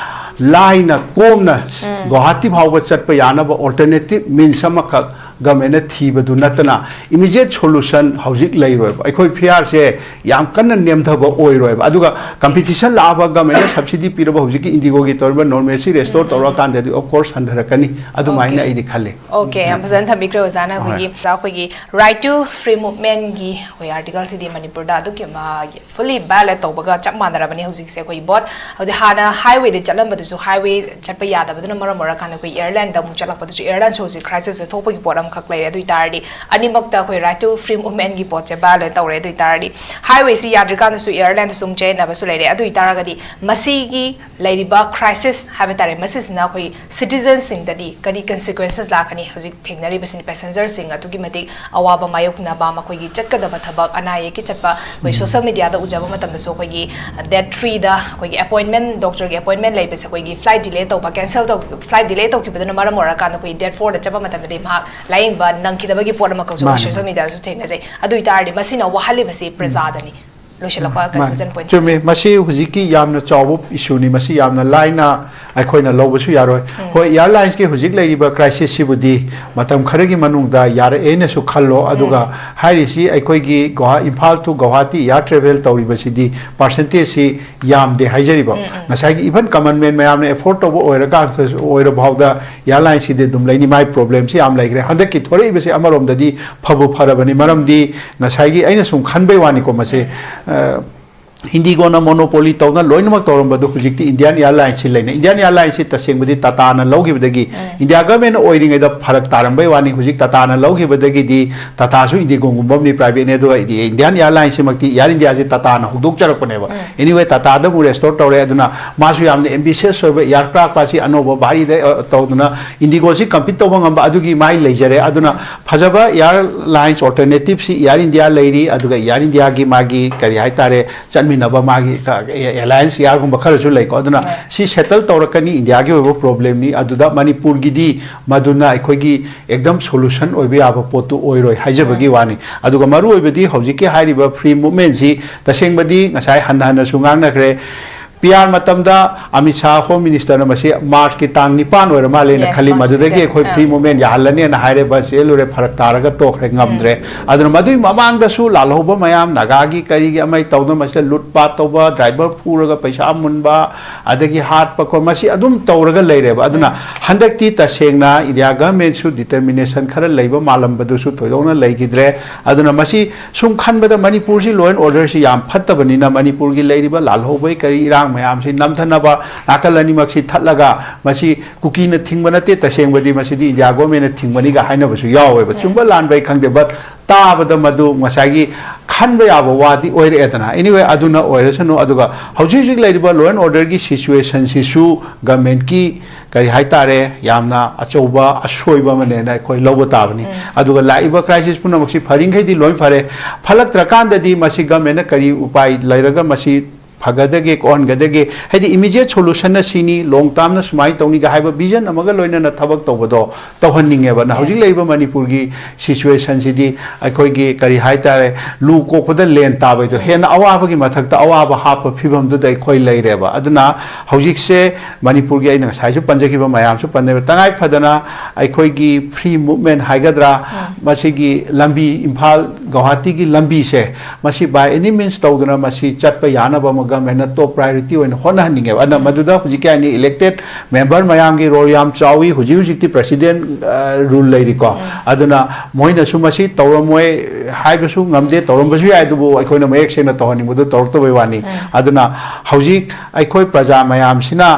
ꯂꯥꯏꯅ ꯀꯣꯝꯅ ꯒꯧꯍꯥꯇꯤ ꯐꯥꯎꯕ ꯆꯠꯄ ꯌꯥꯅꯕ alternative means ꯑꯃꯈꯛ government ꯅ ꯊꯤꯕꯗꯨ ꯅꯠꯇꯅ immediate solution ꯍꯧꯖꯤꯛ ꯂꯩꯔꯣꯏꯕ꯫ ꯑꯩꯈꯣꯏ fares ꯁꯦ ꯌꯥꯝ ꯀꯟꯅ ꯅꯦꯝꯊꯕ ꯑꯣꯏꯔꯣꯏꯕ꯫ ꯑꯗꯨꯒ competition ꯂꯥꯛꯑꯕ government ꯅ subsidy ꯄꯤꯔꯕ ꯍꯧꯖꯤꯛꯀꯤ IndiGo ꯒꯤ ꯇꯧꯔꯤꯕ normalcy restore ꯇꯧꯔꯀꯥꯟꯗꯗꯤ of course ꯍꯟꯊꯔꯛꯀꯅꯤ ꯑꯗꯨꯃꯥꯏꯅ ꯑꯩꯗꯤ ꯈꯜꯂꯤ꯫ Okay, ꯌꯥꯝ ꯐꯖꯅ ꯊꯝꯕꯤꯈ꯭ꯔꯦ ꯑꯣꯖꯥꯅ꯫ ꯑꯩꯈꯣꯏꯒꯤ ꯑꯩꯈꯣꯏꯒꯤ Right to Free Movement ꯒꯤ ꯑꯩꯈꯣꯏ article ꯁꯤꯗꯤ ꯃꯅꯤꯄꯨꯔꯗ ꯑꯗꯨꯛꯀꯤ ꯃ- fully valid ꯇꯧꯕꯒ ꯆꯞ ꯃꯥꯟꯅꯔꯕꯅꯤ ꯍꯧꯖꯤꯛꯁꯦ꯫ ꯑꯩꯈꯣꯏꯒꯤ ꯕꯣꯠ ꯍꯧꯖꯤꯛ ꯍꯥꯟꯅ highway ꯗ ꯆꯠꯂꯝꯕꯗꯁꯨ highway ꯆꯠꯄ ꯌꯥꯗꯕꯗꯨꯅ ꯃꯔꯝ ꯑꯣꯏꯔꯀꯥꯟꯗ ꯑꯩꯈꯣꯏ airline ꯗ ꯑꯃꯨꯛ ꯆꯠꯂꯛꯄꯗꯨꯁꯨ airline ꯁꯨ ꯍꯧꯖꯤꯛ crisis ꯇ ꯊꯣꯛꯄꯒꯤ ꯄꯣꯠ ꯑꯃꯈꯛ ꯂꯩꯔꯦ꯫ ꯑꯗꯨ ꯑꯣꯏꯇꯥꯔꯗꯤ ꯑꯅꯤꯃꯛꯇ ꯑꯩꯈꯣꯏ Right to Free Movement ꯒꯤ ꯄꯣꯠꯁꯦ valid ꯇꯧꯔꯦ꯫ ꯑꯗꯨ ꯑꯣꯏꯇꯥꯔꯗꯤ highway ꯁꯤ ꯌꯥꯗ꯭ꯔꯤꯀꯥꯟꯗꯁꯨ airline ꯗꯁꯨ ꯑꯃꯨꯛ ꯆꯌꯦꯠꯅꯕꯁꯨ ꯂꯩꯔꯦ꯫ ꯑꯗꯨ ꯑꯣꯏꯇꯥꯔꯒꯗꯤ ꯃꯁꯤꯒꯤ ꯂꯩꯔꯤꯕ crisis ꯍꯥꯏꯕ ꯇꯥꯔꯦ, ꯃꯁꯤꯁꯤꯅ ꯑꯩꯈꯣꯏ citizen ꯁꯤꯡꯗꯗꯤ ꯀꯔꯤ consequences ꯂꯥꯛꯀꯅꯤ? ꯍꯧꯖꯤꯛ ꯊꯦꯡꯅꯔꯤꯕꯁꯤꯅ passenger ꯁꯤꯡ ꯑꯗꯨꯛꯀꯤ ꯃꯇꯤꯛ ꯑꯋꯥꯕ ꯃꯥꯌꯣꯛꯅꯕ, ꯃꯈꯣꯏꯒꯤ ꯆꯠꯀꯗꯕ ꯊꯕꯛ, ꯑꯅꯥ ꯑꯌꯦꯛꯀꯤ ꯆꯠꯄ, ꯑꯩꯈꯣꯏ social media ꯗ ꯎꯖꯕ ꯃꯇꯝꯗꯁꯨ ꯑꯩꯈꯣꯏꯒꯤ date three ꯗ ꯑꯩꯈꯣꯏꯒꯤ appointment, doctor ꯒꯤ appointment ꯂꯩꯕꯁꯦ ꯑꯩꯈꯣꯏꯒꯤ flight delay ꯇꯧꯕ, cancel ꯇꯧ flight delay ꯇꯧꯈꯤꯕꯗꯨꯅ ꯃꯔꯝ ꯑꯣꯏꯔꯀꯥꯟꯗ ꯑꯩꯈꯣꯏ date four ꯗ ꯆꯠꯄ ꯃꯇꯝꯗꯗꯤ ꯃꯍꯥꯛ ꯂꯥꯌꯦꯡꯕ ꯅꯪꯈꯤꯗꯕꯒꯤ ꯄꯣꯠ ꯑꯃꯈꯛꯁꯨ ꯑꯩꯈꯣꯏ ꯃꯥꯅꯦ, social ꯃꯥꯅꯦ꯫ media ꯗꯁꯨ ꯊꯦꯡꯅꯖꯩ꯫ ꯑꯗꯨ ꯑꯣꯏꯇꯥꯔꯗꯤ ꯃꯁꯤꯅ ꯋꯥꯍꯜꯂꯤꯕꯁꯤ ꯄ꯭ꯔꯖꯥꯗꯅꯤ꯫ ꯂꯣꯏꯁꯤꯜꯂꯛꯄ ꯃꯥꯅꯤ, conclusion point꯫ ꯆꯨꯝꯃꯤ꯫ ꯃꯁꯤ ꯍꯧꯖꯤꯛꯀꯤ ꯌꯥꯝꯅ ꯆꯥꯎꯕ issue ꯅꯤ꯫ ꯃꯁꯤ ꯌꯥꯝꯅ ꯂꯥꯏꯅ ꯑꯩꯈꯣꯏꯅ ꯂꯧꯕꯁꯨ ꯌꯥꯔꯣꯏ꯫ ꯍꯣꯏ, airlines ꯀꯤ ꯍꯧꯖꯤꯛ ꯂꯩꯔꯤꯕ crisis ꯁꯤꯕꯨꯗꯤ ꯃꯇꯝ ꯈꯔꯒꯤ ꯃꯅꯨꯡꯗ ꯌꯥꯔꯛꯑꯦꯅꯁꯨ ꯈꯜꯂꯣ꯫ ꯑꯗꯨꯒ ꯍꯥꯏꯔꯤꯁꯤ ꯑꯩꯈꯣꯏꯒꯤ Goa-, Imphal to Guwahati air travel ꯇꯧꯔꯤꯕꯁꯤꯗꯤ percentage ꯁꯤ ꯌꯥꯝꯗꯦ ꯍꯥꯏꯖꯔꯤꯕ꯫ ꯉꯁꯥꯏꯒꯤ even common man ꯃꯌꯥꯝꯅ afford ꯇꯧꯕ ꯑꯣꯏꯔꯀꯥꯟꯗꯁꯨ, ꯑꯣꯏꯔꯐꯥꯎꯗ airline ꯁꯤꯗꯤ ꯑꯗꯨꯝ ꯂꯩꯅꯤ꯫ ꯃꯥꯏ problem ꯁꯤ ꯌꯥꯝ ꯂꯩꯈ꯭ꯔꯦ꯫ ꯍꯟꯗꯛꯀꯤ ꯊꯣꯔꯛꯏꯕꯁꯤ ꯑꯃꯔꯣꯝꯗꯗꯤ ꯐꯕꯨ ꯐꯔꯕꯅꯤ꯫ ꯃꯔꯝꯗꯤ ꯉꯁꯥꯏꯒꯤ ꯑꯩꯅ ꯁꯨꯝ ꯈꯟꯕꯩ ꯋꯥꯅꯤꯀꯣ, ꯃꯁꯦ, ꯑ, ꯏꯟꯗꯤꯒꯣꯅ ꯃꯣꯅꯣꯄꯣꯂꯤ ꯇꯧꯅ ꯂꯣꯏꯅꯃꯛ ꯇꯧꯔꯝꯕꯗꯨ ꯍꯧꯖꯤꯛꯇꯤ ꯏꯟꯗꯤꯌꯥꯟ ꯑꯦꯌꯥꯔꯂꯥꯏꯟꯁꯁꯤ ꯂꯩꯅꯩ꯫ ꯏꯟꯗꯤꯌꯥꯟ ꯑꯦꯌꯥꯔꯂꯥꯏꯟꯁꯁꯤ ꯇꯁꯦꯡꯕꯗꯤ ꯇꯥꯇꯥꯅ ꯂꯧꯈꯤꯕꯗꯒꯤ ꯏꯟꯗꯤꯌꯥ ꯒꯚꯔꯟꯃꯦꯟꯠ ꯑꯣꯏꯔꯤꯉꯩꯗ ꯐꯔꯛ ꯇꯥꯔꯝꯕꯩ ꯋꯥꯅꯤ꯫ ꯍꯧꯖꯤꯛ ꯇꯥꯇꯥꯅ ꯂꯧꯈꯤꯕꯗꯒꯤꯗꯤ ꯇꯥꯇꯥꯁꯨ ꯏꯟꯗꯤꯒꯣꯒꯨꯝꯕ ꯑꯃꯅꯤ, ꯄ꯭ꯔꯥꯏꯚꯦꯠꯅꯤ꯫ ꯑꯗꯨꯒ ꯏꯟꯗꯤꯌꯥꯟ ꯑꯦꯌꯥꯔꯂꯥꯏꯟꯁꯁꯤꯃꯛꯇꯤ ꯑꯦꯌꯥꯔ ꯏꯟꯗꯤꯌꯥꯁꯤ ꯇꯥꯇꯥꯅ ꯍꯧꯗꯣꯛꯆꯔꯛꯄꯅꯦꯕ꯫ ꯑꯦꯅꯤꯋꯦ, ꯇꯥꯇꯥꯗ ꯑꯃꯨꯛ ꯔꯦꯁꯇꯣꯔ ꯇꯧꯔꯦ꯫ ꯑꯗꯨꯅ ꯃꯥꯁꯨ ꯌꯥꯝꯅ ꯑꯦꯝꯕꯤꯁꯤꯌꯁ ꯑꯣꯏꯕ ꯑꯦꯌꯥꯔꯀ꯭ꯔꯥꯐ ꯑꯁꯤ ꯑꯅꯧꯕ ꯚꯥꯔꯤꯗ ꯑ, ꯇꯧꯗꯨꯅ ꯏꯟꯗꯤꯒꯣꯁꯤ ꯀꯝꯄꯤꯠ ꯇꯧꯕ ꯉꯝꯕ ꯑꯗꯨꯒꯤ ꯃꯥꯏ ꯂꯩꯖꯔꯦ꯫ ꯑꯗꯨꯅ ꯐꯖꯕ ꯑꯦꯌꯥꯔꯂꯥꯏꯟꯁ ꯑꯣꯜꯇꯔꯅꯦꯇꯤꯞꯁꯤ ꯑꯦꯌꯥꯔ ꯏꯟꯗꯤꯌꯥ ꯂꯩꯔꯤ꯫ ꯑꯗꯨꯒ ꯑꯦꯌꯥꯔ ꯏꯟꯗꯤꯌꯥꯒꯤ ꯃꯥꯒꯤ ꯀꯔꯤ ꯍꯥꯏꯇꯥꯔꯦ, ꯆꯠꯃꯤꯟꯅꯕ ꯃꯥꯒꯤ ꯑꯦꯂꯥꯌꯟꯁ ꯏꯌꯥꯔꯒꯨꯝꯕ ꯈꯔꯁꯨ ꯂꯩꯀꯣ꯫ ꯑꯗꯨꯅ ꯁꯤ ꯁꯦꯇꯜ ꯇꯧꯔꯛꯀꯅꯤ, ꯏꯟꯗꯤꯌꯥꯒꯤ ꯑꯣꯏꯕ ꯄ꯭ꯔꯣꯕ꯭ꯂꯦꯝꯅꯤ꯫ ꯑꯗꯨꯗ ꯃꯅꯤꯄꯨꯔꯒꯤꯗꯤ ꯃꯗꯨꯅ ꯑꯩꯈꯣꯏꯒꯤ ꯑꯦꯛꯗꯝ ꯁꯣꯂꯨꯁꯟ ꯑꯣꯏꯕ ꯌꯥꯕ ꯄꯣꯠꯇꯨ ꯑꯣꯏꯔꯣꯏ ꯍꯥꯏꯖꯕꯒꯤ ꯋꯥꯅꯤ꯫ ꯑꯗꯨꯒ ꯃꯔꯨꯑꯣꯏꯕꯗꯤ ꯍꯧꯖꯤꯛꯀꯤ ꯍꯥꯏꯔꯤꯕ ꯐ꯭ꯔꯤ ꯃꯨꯚꯃꯦꯟꯁꯤ ꯇꯁꯦꯡꯕꯗꯤ ꯉꯁꯥꯏ ꯍꯟꯅ ꯍꯟꯅꯁꯨ ꯉꯥꯡꯅꯈ꯭ꯔꯦ꯫ ꯄꯤ ꯑꯥꯔ ꯃꯇꯝꯗ ꯑꯃꯤꯠ ꯁꯥꯍ ꯍꯣꯝ ꯃꯤꯅꯤꯁꯇꯔꯅ ꯃꯁꯤ ꯃꯥꯔꯆꯀꯤ ꯇꯥꯡ ꯅꯤꯄꯥꯟ ꯑꯣꯏꯔ ꯃꯥꯜꯂꯦꯅ ꯈꯜꯂꯤ, ꯃꯗꯨꯗꯒꯤ ꯑꯩꯈꯣꯏ ꯐ꯭ꯔꯤ ꯃꯨꯚꯃꯦꯟ ꯌꯥꯍꯜꯂꯅꯦꯅ ꯍꯥꯏꯔꯦ꯫ ꯕꯁ ꯆꯦꯜꯂꯨꯔꯦ, ꯐꯔꯛ ꯇꯥꯔꯒ ꯇꯣꯛꯈ꯭ꯔꯦ, ꯉꯝꯗ꯭ꯔꯦ꯫ ꯑꯗꯨꯅ ꯃꯗꯨꯒꯤ ꯃꯃꯥꯡꯗꯁꯨ ꯂꯥꯜꯍꯧꯕ ꯃꯌꯥꯝ, ꯅꯥꯒꯥꯒꯤ ꯀꯔꯤꯒꯤ ꯑꯃꯩ ꯇꯧꯗꯅ ꯃꯁꯤꯗ ꯂꯨꯠ ꯄꯥꯠ ꯇꯧꯕ, ꯗ꯭ꯔꯥꯏꯚꯔ ꯐꯨꯔꯒ ꯄꯩꯁꯥ ꯃꯨꯟꯕ, ꯑꯗꯒꯤ ꯍꯥꯠꯄ ꯈꯣꯠ, ꯃꯁꯤ ꯑꯗꯨꯝ ꯇꯧꯔꯒ ꯂꯩꯔꯦꯕ꯫ ꯑꯗꯨꯅ ꯍꯟꯗꯛꯇꯤ ꯇꯁꯦꯡꯅ ꯏꯟꯗꯤꯌꯥ ꯒꯚꯔꯟꯃꯦꯟꯠꯁꯨ ꯗꯤꯇꯔꯃꯤꯅꯦꯁꯟ ꯈꯔ ꯂꯩꯕ ꯃꯥꯜꯂꯝꯕꯗꯨꯁꯨ ꯊꯣꯏꯗꯣꯛꯅ ꯂꯩꯈꯤꯗ꯭ꯔꯦ꯫ ꯑꯗꯨꯅ ꯃꯁꯤ ꯁꯨꯝ ꯈꯟꯕꯗ ꯃꯅꯤꯄꯨꯔꯁꯤ ꯂꯣ ꯑꯦꯟ ꯑꯣꯔꯗꯔꯁꯤ ꯌꯥꯝ ꯐꯠꯇꯕꯅꯤꯅ ꯃꯅꯤꯄꯨꯔꯒꯤ ꯂꯩꯔꯤꯕ ꯂꯥꯜꯍꯧꯕꯒꯤ ꯀꯔꯤ ꯏꯔꯥꯡ ꯃꯌꯥꯝꯁꯤ ꯅꯝꯊꯅꯕ ꯅꯥꯀꯜ ꯑꯅꯤꯃꯛꯁꯤ ꯊꯠꯂꯒ ꯃꯁꯤ ꯀꯨꯀꯤꯅ ꯊꯤꯡꯕ ꯅꯠꯇꯦ, ꯇꯁꯦꯡꯕꯗꯤ ꯃꯁꯤꯗꯤ ꯏꯟꯗꯤꯌꯥ ꯒꯣꯔꯃꯦꯟꯅ ꯊꯤꯡꯕꯅꯤꯒ ꯍꯥꯏꯅꯕꯁꯨ ꯌꯥꯎꯋꯦꯕ꯫ ꯆꯨꯝꯕ ꯂꯥꯟꯕ ꯑꯩ ꯈꯪꯗꯦ, but ꯇꯥꯕꯗ ꯃꯗꯨ ꯉꯁꯥꯏꯒꯤ ꯈꯟꯕ ꯌꯥꯕ ꯋꯥꯗꯤ ꯑꯣꯏꯔꯛꯑꯦꯗꯅ꯫ ꯑꯦꯅꯤꯋꯦ, ꯑꯗꯨꯅ ꯑꯣꯏꯔꯁꯅꯨ꯫ ꯑꯗꯨꯒ ꯍꯧꯖꯤꯛ ꯍꯧꯖꯤꯛ ꯂꯩꯔꯤꯕ ꯂꯣ ꯑꯦꯟ ꯑꯣꯔꯗꯔꯒꯤ ꯁꯤꯆꯨꯋꯦꯁꯟꯁꯤꯁꯨ ꯒꯚꯔꯟꯃꯦꯟꯠꯀꯤ ꯀꯔꯤ ꯍꯥꯏꯇꯥꯔꯦ, ꯌꯥꯝꯅ ꯑꯆꯧꯕ ꯑꯁꯣꯏꯕ ꯑꯃꯅꯦꯅ ꯑꯩꯈꯣꯏ ꯂꯧꯕ ꯇꯥꯕꯅꯤ꯫ ꯑꯗꯨꯒ ꯂꯥꯛꯏꯕ ꯀ꯭ꯔꯥꯏꯁꯤꯁ ꯄꯨꯝꯅꯃꯛꯁꯤ ꯐꯔꯤꯡꯈꯩꯗꯤ ꯂꯣꯏ ꯐꯔꯦ, ꯐꯠꯂꯛꯇ꯭ꯔꯀꯥꯟꯗꯗꯤ ꯃꯁꯤ ꯒꯚꯔꯟꯃꯦꯟꯠꯅ ꯀꯔꯤ ꯎꯄꯥꯏ ꯂꯩꯔꯒ ꯃꯁꯤ ꯐꯒꯗꯒꯦ, ꯀꯣꯛꯍꯟꯒꯗꯒꯦ, ꯍꯥꯏꯗꯤ ꯏꯃꯤꯗꯤꯌꯦꯠ ꯁꯣꯂꯨꯁꯟꯅ ꯁꯤꯅꯤ, ꯂꯣꯡ ꯇꯥꯔꯝꯅ ꯁꯨꯃꯥꯏꯅ ꯇꯧꯅꯤꯒ ꯍꯥꯏꯕ ꯚꯤꯖꯟ ꯑꯃꯒ ꯂꯣꯏꯅꯅ ꯊꯕꯛ ꯇꯧꯕꯗꯣ ꯇꯧꯍꯟꯅꯤꯡꯉꯦꯕ꯫ ꯅ ꯍꯧꯖꯤꯛ ꯂꯩꯔꯤꯕ ꯃꯅꯤꯄꯨꯔꯒꯤ ꯁꯤꯆꯨꯋꯦꯁꯟꯁꯤꯗꯤ ꯑꯩꯈꯣꯏꯒꯤ ꯀꯔꯤ ꯍꯥꯏꯇꯥꯔꯦ, ꯂꯨ ꯀꯣꯛꯄꯗ ꯂꯦꯟ ꯇꯥꯕꯩꯗꯣ ꯍꯦꯟꯅ ꯑꯋꯥꯕꯒꯤ ꯃꯊꯛꯇ ꯑꯋꯥꯕ ꯍꯥꯞꯄ ꯐꯤꯕꯝꯗꯨꯗ ꯑꯩꯈꯣꯏ ꯂꯩꯔꯦꯕ꯫ ꯑꯗꯨꯅ ꯍꯧꯖꯤꯛꯁꯦ ꯃꯅꯤꯄꯨꯔꯒꯤ, ꯑꯩꯅ ꯉꯁꯥꯏꯁꯨ ꯄꯟꯖꯈꯤꯕ ꯃꯌꯥꯝꯁꯨ ꯄꯟꯖꯈꯤꯕ, ꯇꯉꯥꯏ ꯐꯗꯅ ꯑꯩꯈꯣꯏꯒꯤ ꯐ꯭ꯔꯤ ꯃꯨꯚꯃꯦꯟꯠ ꯍꯥꯏꯒꯗ꯭ꯔꯥ, ꯃꯁꯤꯒꯤ ꯂꯝꯕꯤ, ꯏꯝꯐꯥꯜ ꯒꯧꯍꯥꯇꯤꯒꯤ ꯂꯝꯕꯤꯁꯦ, ꯃꯁꯤ by any means ꯇꯧꯗꯅ ꯃꯁꯤ ꯆꯠꯄ ꯌꯥꯅꯕ ꯑꯃ ꯒꯃꯦꯟꯅ ꯇꯣꯞ ꯄ꯭ꯔꯥꯏꯌꯣꯔꯤꯇꯤ ꯑꯣꯏꯅ ꯍꯣꯠꯅꯍꯟꯅꯤꯡꯉꯦꯕ꯫ ꯑꯗꯨꯅ ꯃꯗꯨꯗ ꯍꯧꯖꯤꯛꯀꯤ ꯍꯥꯏꯅꯤ, ꯏꯂꯦꯛꯇꯦꯗ ꯃꯦꯝꯕꯔ ꯃꯌꯥꯝꯒꯤ ꯔꯣꯜ ꯌꯥꯝ ꯆꯥꯎꯏ꯫ ꯍꯧꯖꯤꯛ ꯍꯧꯖꯤꯛꯇꯤ ꯄ꯭ꯔꯁꯤꯗꯦꯟ ꯔꯨꯜ ꯂꯩꯔꯤꯀꯣ꯫ ꯑꯗꯨꯅ ꯃꯣꯏꯅꯁꯨ ꯃꯁꯤ ꯇꯧꯔꯝꯃꯣꯏ ꯍꯥꯏꯕꯁꯨ ꯉꯝꯗꯦ, ꯇꯧꯔꯝꯕꯁꯨ ꯌꯥꯏ, ꯑꯗꯨꯕꯨ ꯑꯩꯈꯣꯏꯅ ꯃꯌꯦꯛ ꯁꯦꯡꯅ ꯇꯧꯍꯟꯅꯤꯡꯕꯗꯨ ꯇꯧꯔꯛꯇꯕꯩ ꯋꯥꯅꯤ꯫ ꯑꯗꯨꯅ ꯍꯧꯖꯤꯛ ꯑꯩꯈꯣꯏ ꯄ꯭ꯔꯖꯥ ꯃꯌꯥꯝꯁꯤꯅ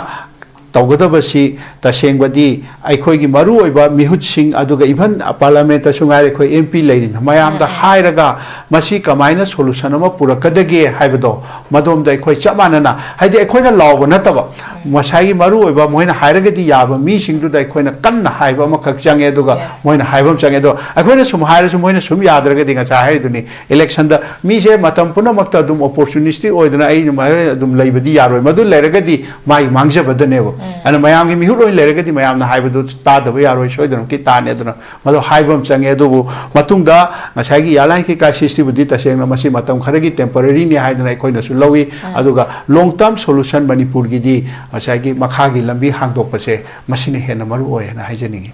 ꯇꯧꯒꯗꯕꯁꯤ ꯇꯁꯦꯡꯕꯗꯤ ꯑꯩꯈꯣꯏꯒꯤ ꯃꯔꯨꯑꯣꯏꯕ ꯃꯤꯍꯨꯠꯁꯤꯡ, ꯑꯗꯨꯒ ꯏꯚꯟ ꯄꯥꯔꯂꯥꯃꯦꯟꯇꯁꯨ ꯉꯥꯏꯔꯦ, ꯑꯩꯈꯣꯏ ꯑꯦꯝ ꯄꯤ ꯂꯩꯔꯤꯅ ꯃꯌꯥꯝꯗ ꯍꯥꯏꯔꯒ ꯃꯁꯤ ꯀꯃꯥꯏꯅ ꯁꯣꯂꯨꯁꯟ ꯑꯃ ꯄꯨꯔꯛꯀꯗꯒꯦ ꯍꯥꯏꯕꯗꯣ, ꯃꯗꯣꯝꯗ ꯑꯩꯈꯣꯏ ꯆꯞ ꯃꯥꯟꯅꯅ, ꯍꯥꯏꯗꯤ ꯑꯩꯈꯣꯏꯅ ꯂꯥꯎꯕ ꯅꯠꯇꯕ, ꯉꯁꯥꯏꯒꯤ ꯃꯔꯨꯑꯣꯏꯕ ꯃꯣꯏꯅ ꯍꯥꯏꯔꯒꯗꯤ ꯌꯥꯕ ꯃꯤꯁꯤꯡꯗꯨꯗ ꯑꯩꯈꯣꯏꯅ ꯀꯟꯅ ꯍꯥꯏꯕ ꯑꯃꯈꯛ ꯆꯪꯉꯦ꯫ ꯑꯗꯨꯒ ꯃꯣꯏꯅ ꯍꯥꯏꯕ ꯑꯃ ꯆꯪꯉꯦ꯫ ꯑꯗꯣ ꯑꯩꯈꯣꯏꯅ ꯁꯨꯝ ꯍꯥꯏꯔꯁꯨ ꯃꯣꯏꯅ ꯁꯨꯝ ꯌꯥꯗ꯭ꯔꯒꯗꯤ, ꯉꯁꯥꯏ ꯍꯥꯏꯔꯤꯗꯨꯅꯤ, ꯏꯂꯦꯛꯁꯟꯗ ꯃꯤꯁꯦ ꯃꯇꯝ ꯄꯨꯝꯅꯃꯛꯇ ꯑꯗꯨꯝ ꯑꯣꯄꯣꯔꯆꯨꯅꯤꯁꯇꯤꯛ ꯑꯣꯏꯗꯅ ꯑꯩ ꯑꯗꯨꯝ ꯍꯥꯏꯔ-, ꯑꯗꯨꯝ ꯂꯩꯕꯗꯤ ꯌꯥꯔꯣꯏ꯫ ꯃꯗꯨ ꯂꯩꯔꯒꯗꯤ ꯃꯥꯒꯤ ꯃꯥꯡꯖꯕꯗꯅꯦꯕ꯫ ꯑꯗꯨꯅ ꯃꯌꯥꯝꯒꯤ ꯃꯤꯍꯨꯠ ꯑꯣꯏꯅ ꯂꯩꯔꯒꯗꯤ ꯃꯌꯥꯝꯅ ꯍꯥꯏꯕꯗꯨ ꯇꯥꯗꯕ ꯌꯥꯔꯣꯏ, ꯁꯣꯏꯗꯅꯃꯛꯀꯤ ꯇꯥꯅꯤ꯫ ꯑꯗꯨꯅ ꯃꯗꯨ ꯍꯥꯏꯕ ꯑꯃ ꯆꯪꯉꯦ꯫ ꯑꯗꯨꯕꯨ ꯃꯇꯨꯡꯗ ꯉꯁꯥꯏꯒꯤ ꯌꯥꯂꯥꯡꯒꯤ ꯀ꯭ꯔꯥꯏꯁꯤꯁꯇꯤꯕꯨꯗꯤ ꯇꯁꯦꯡꯅ ꯃꯁꯤ ꯃꯇꯝ ꯈꯔꯒꯤ ꯇꯦꯝꯄꯔꯔꯤꯅꯤ ꯍꯥꯏꯗꯅ ꯑꯩꯈꯣꯏꯅꯁꯨ ꯂꯧꯏ꯫ ꯑꯗꯨꯒ ꯂꯣꯡ ꯇꯔꯝ ꯁꯣꯂꯨꯁꯟ ꯃꯅꯤꯄꯨꯔꯒꯤꯗꯤ ꯉꯁꯥꯏꯒꯤ ꯃꯈꯥꯒꯤ ꯂꯝꯕꯤ ꯍꯥꯡꯗꯣꯛꯄꯁꯦ ꯃꯁꯤꯅ ꯍꯦꯟꯅ ꯃꯔꯨ ꯑꯣꯏ ꯍꯥꯏꯅ ꯍꯥꯏꯖꯅꯤꯡꯉꯤ꯫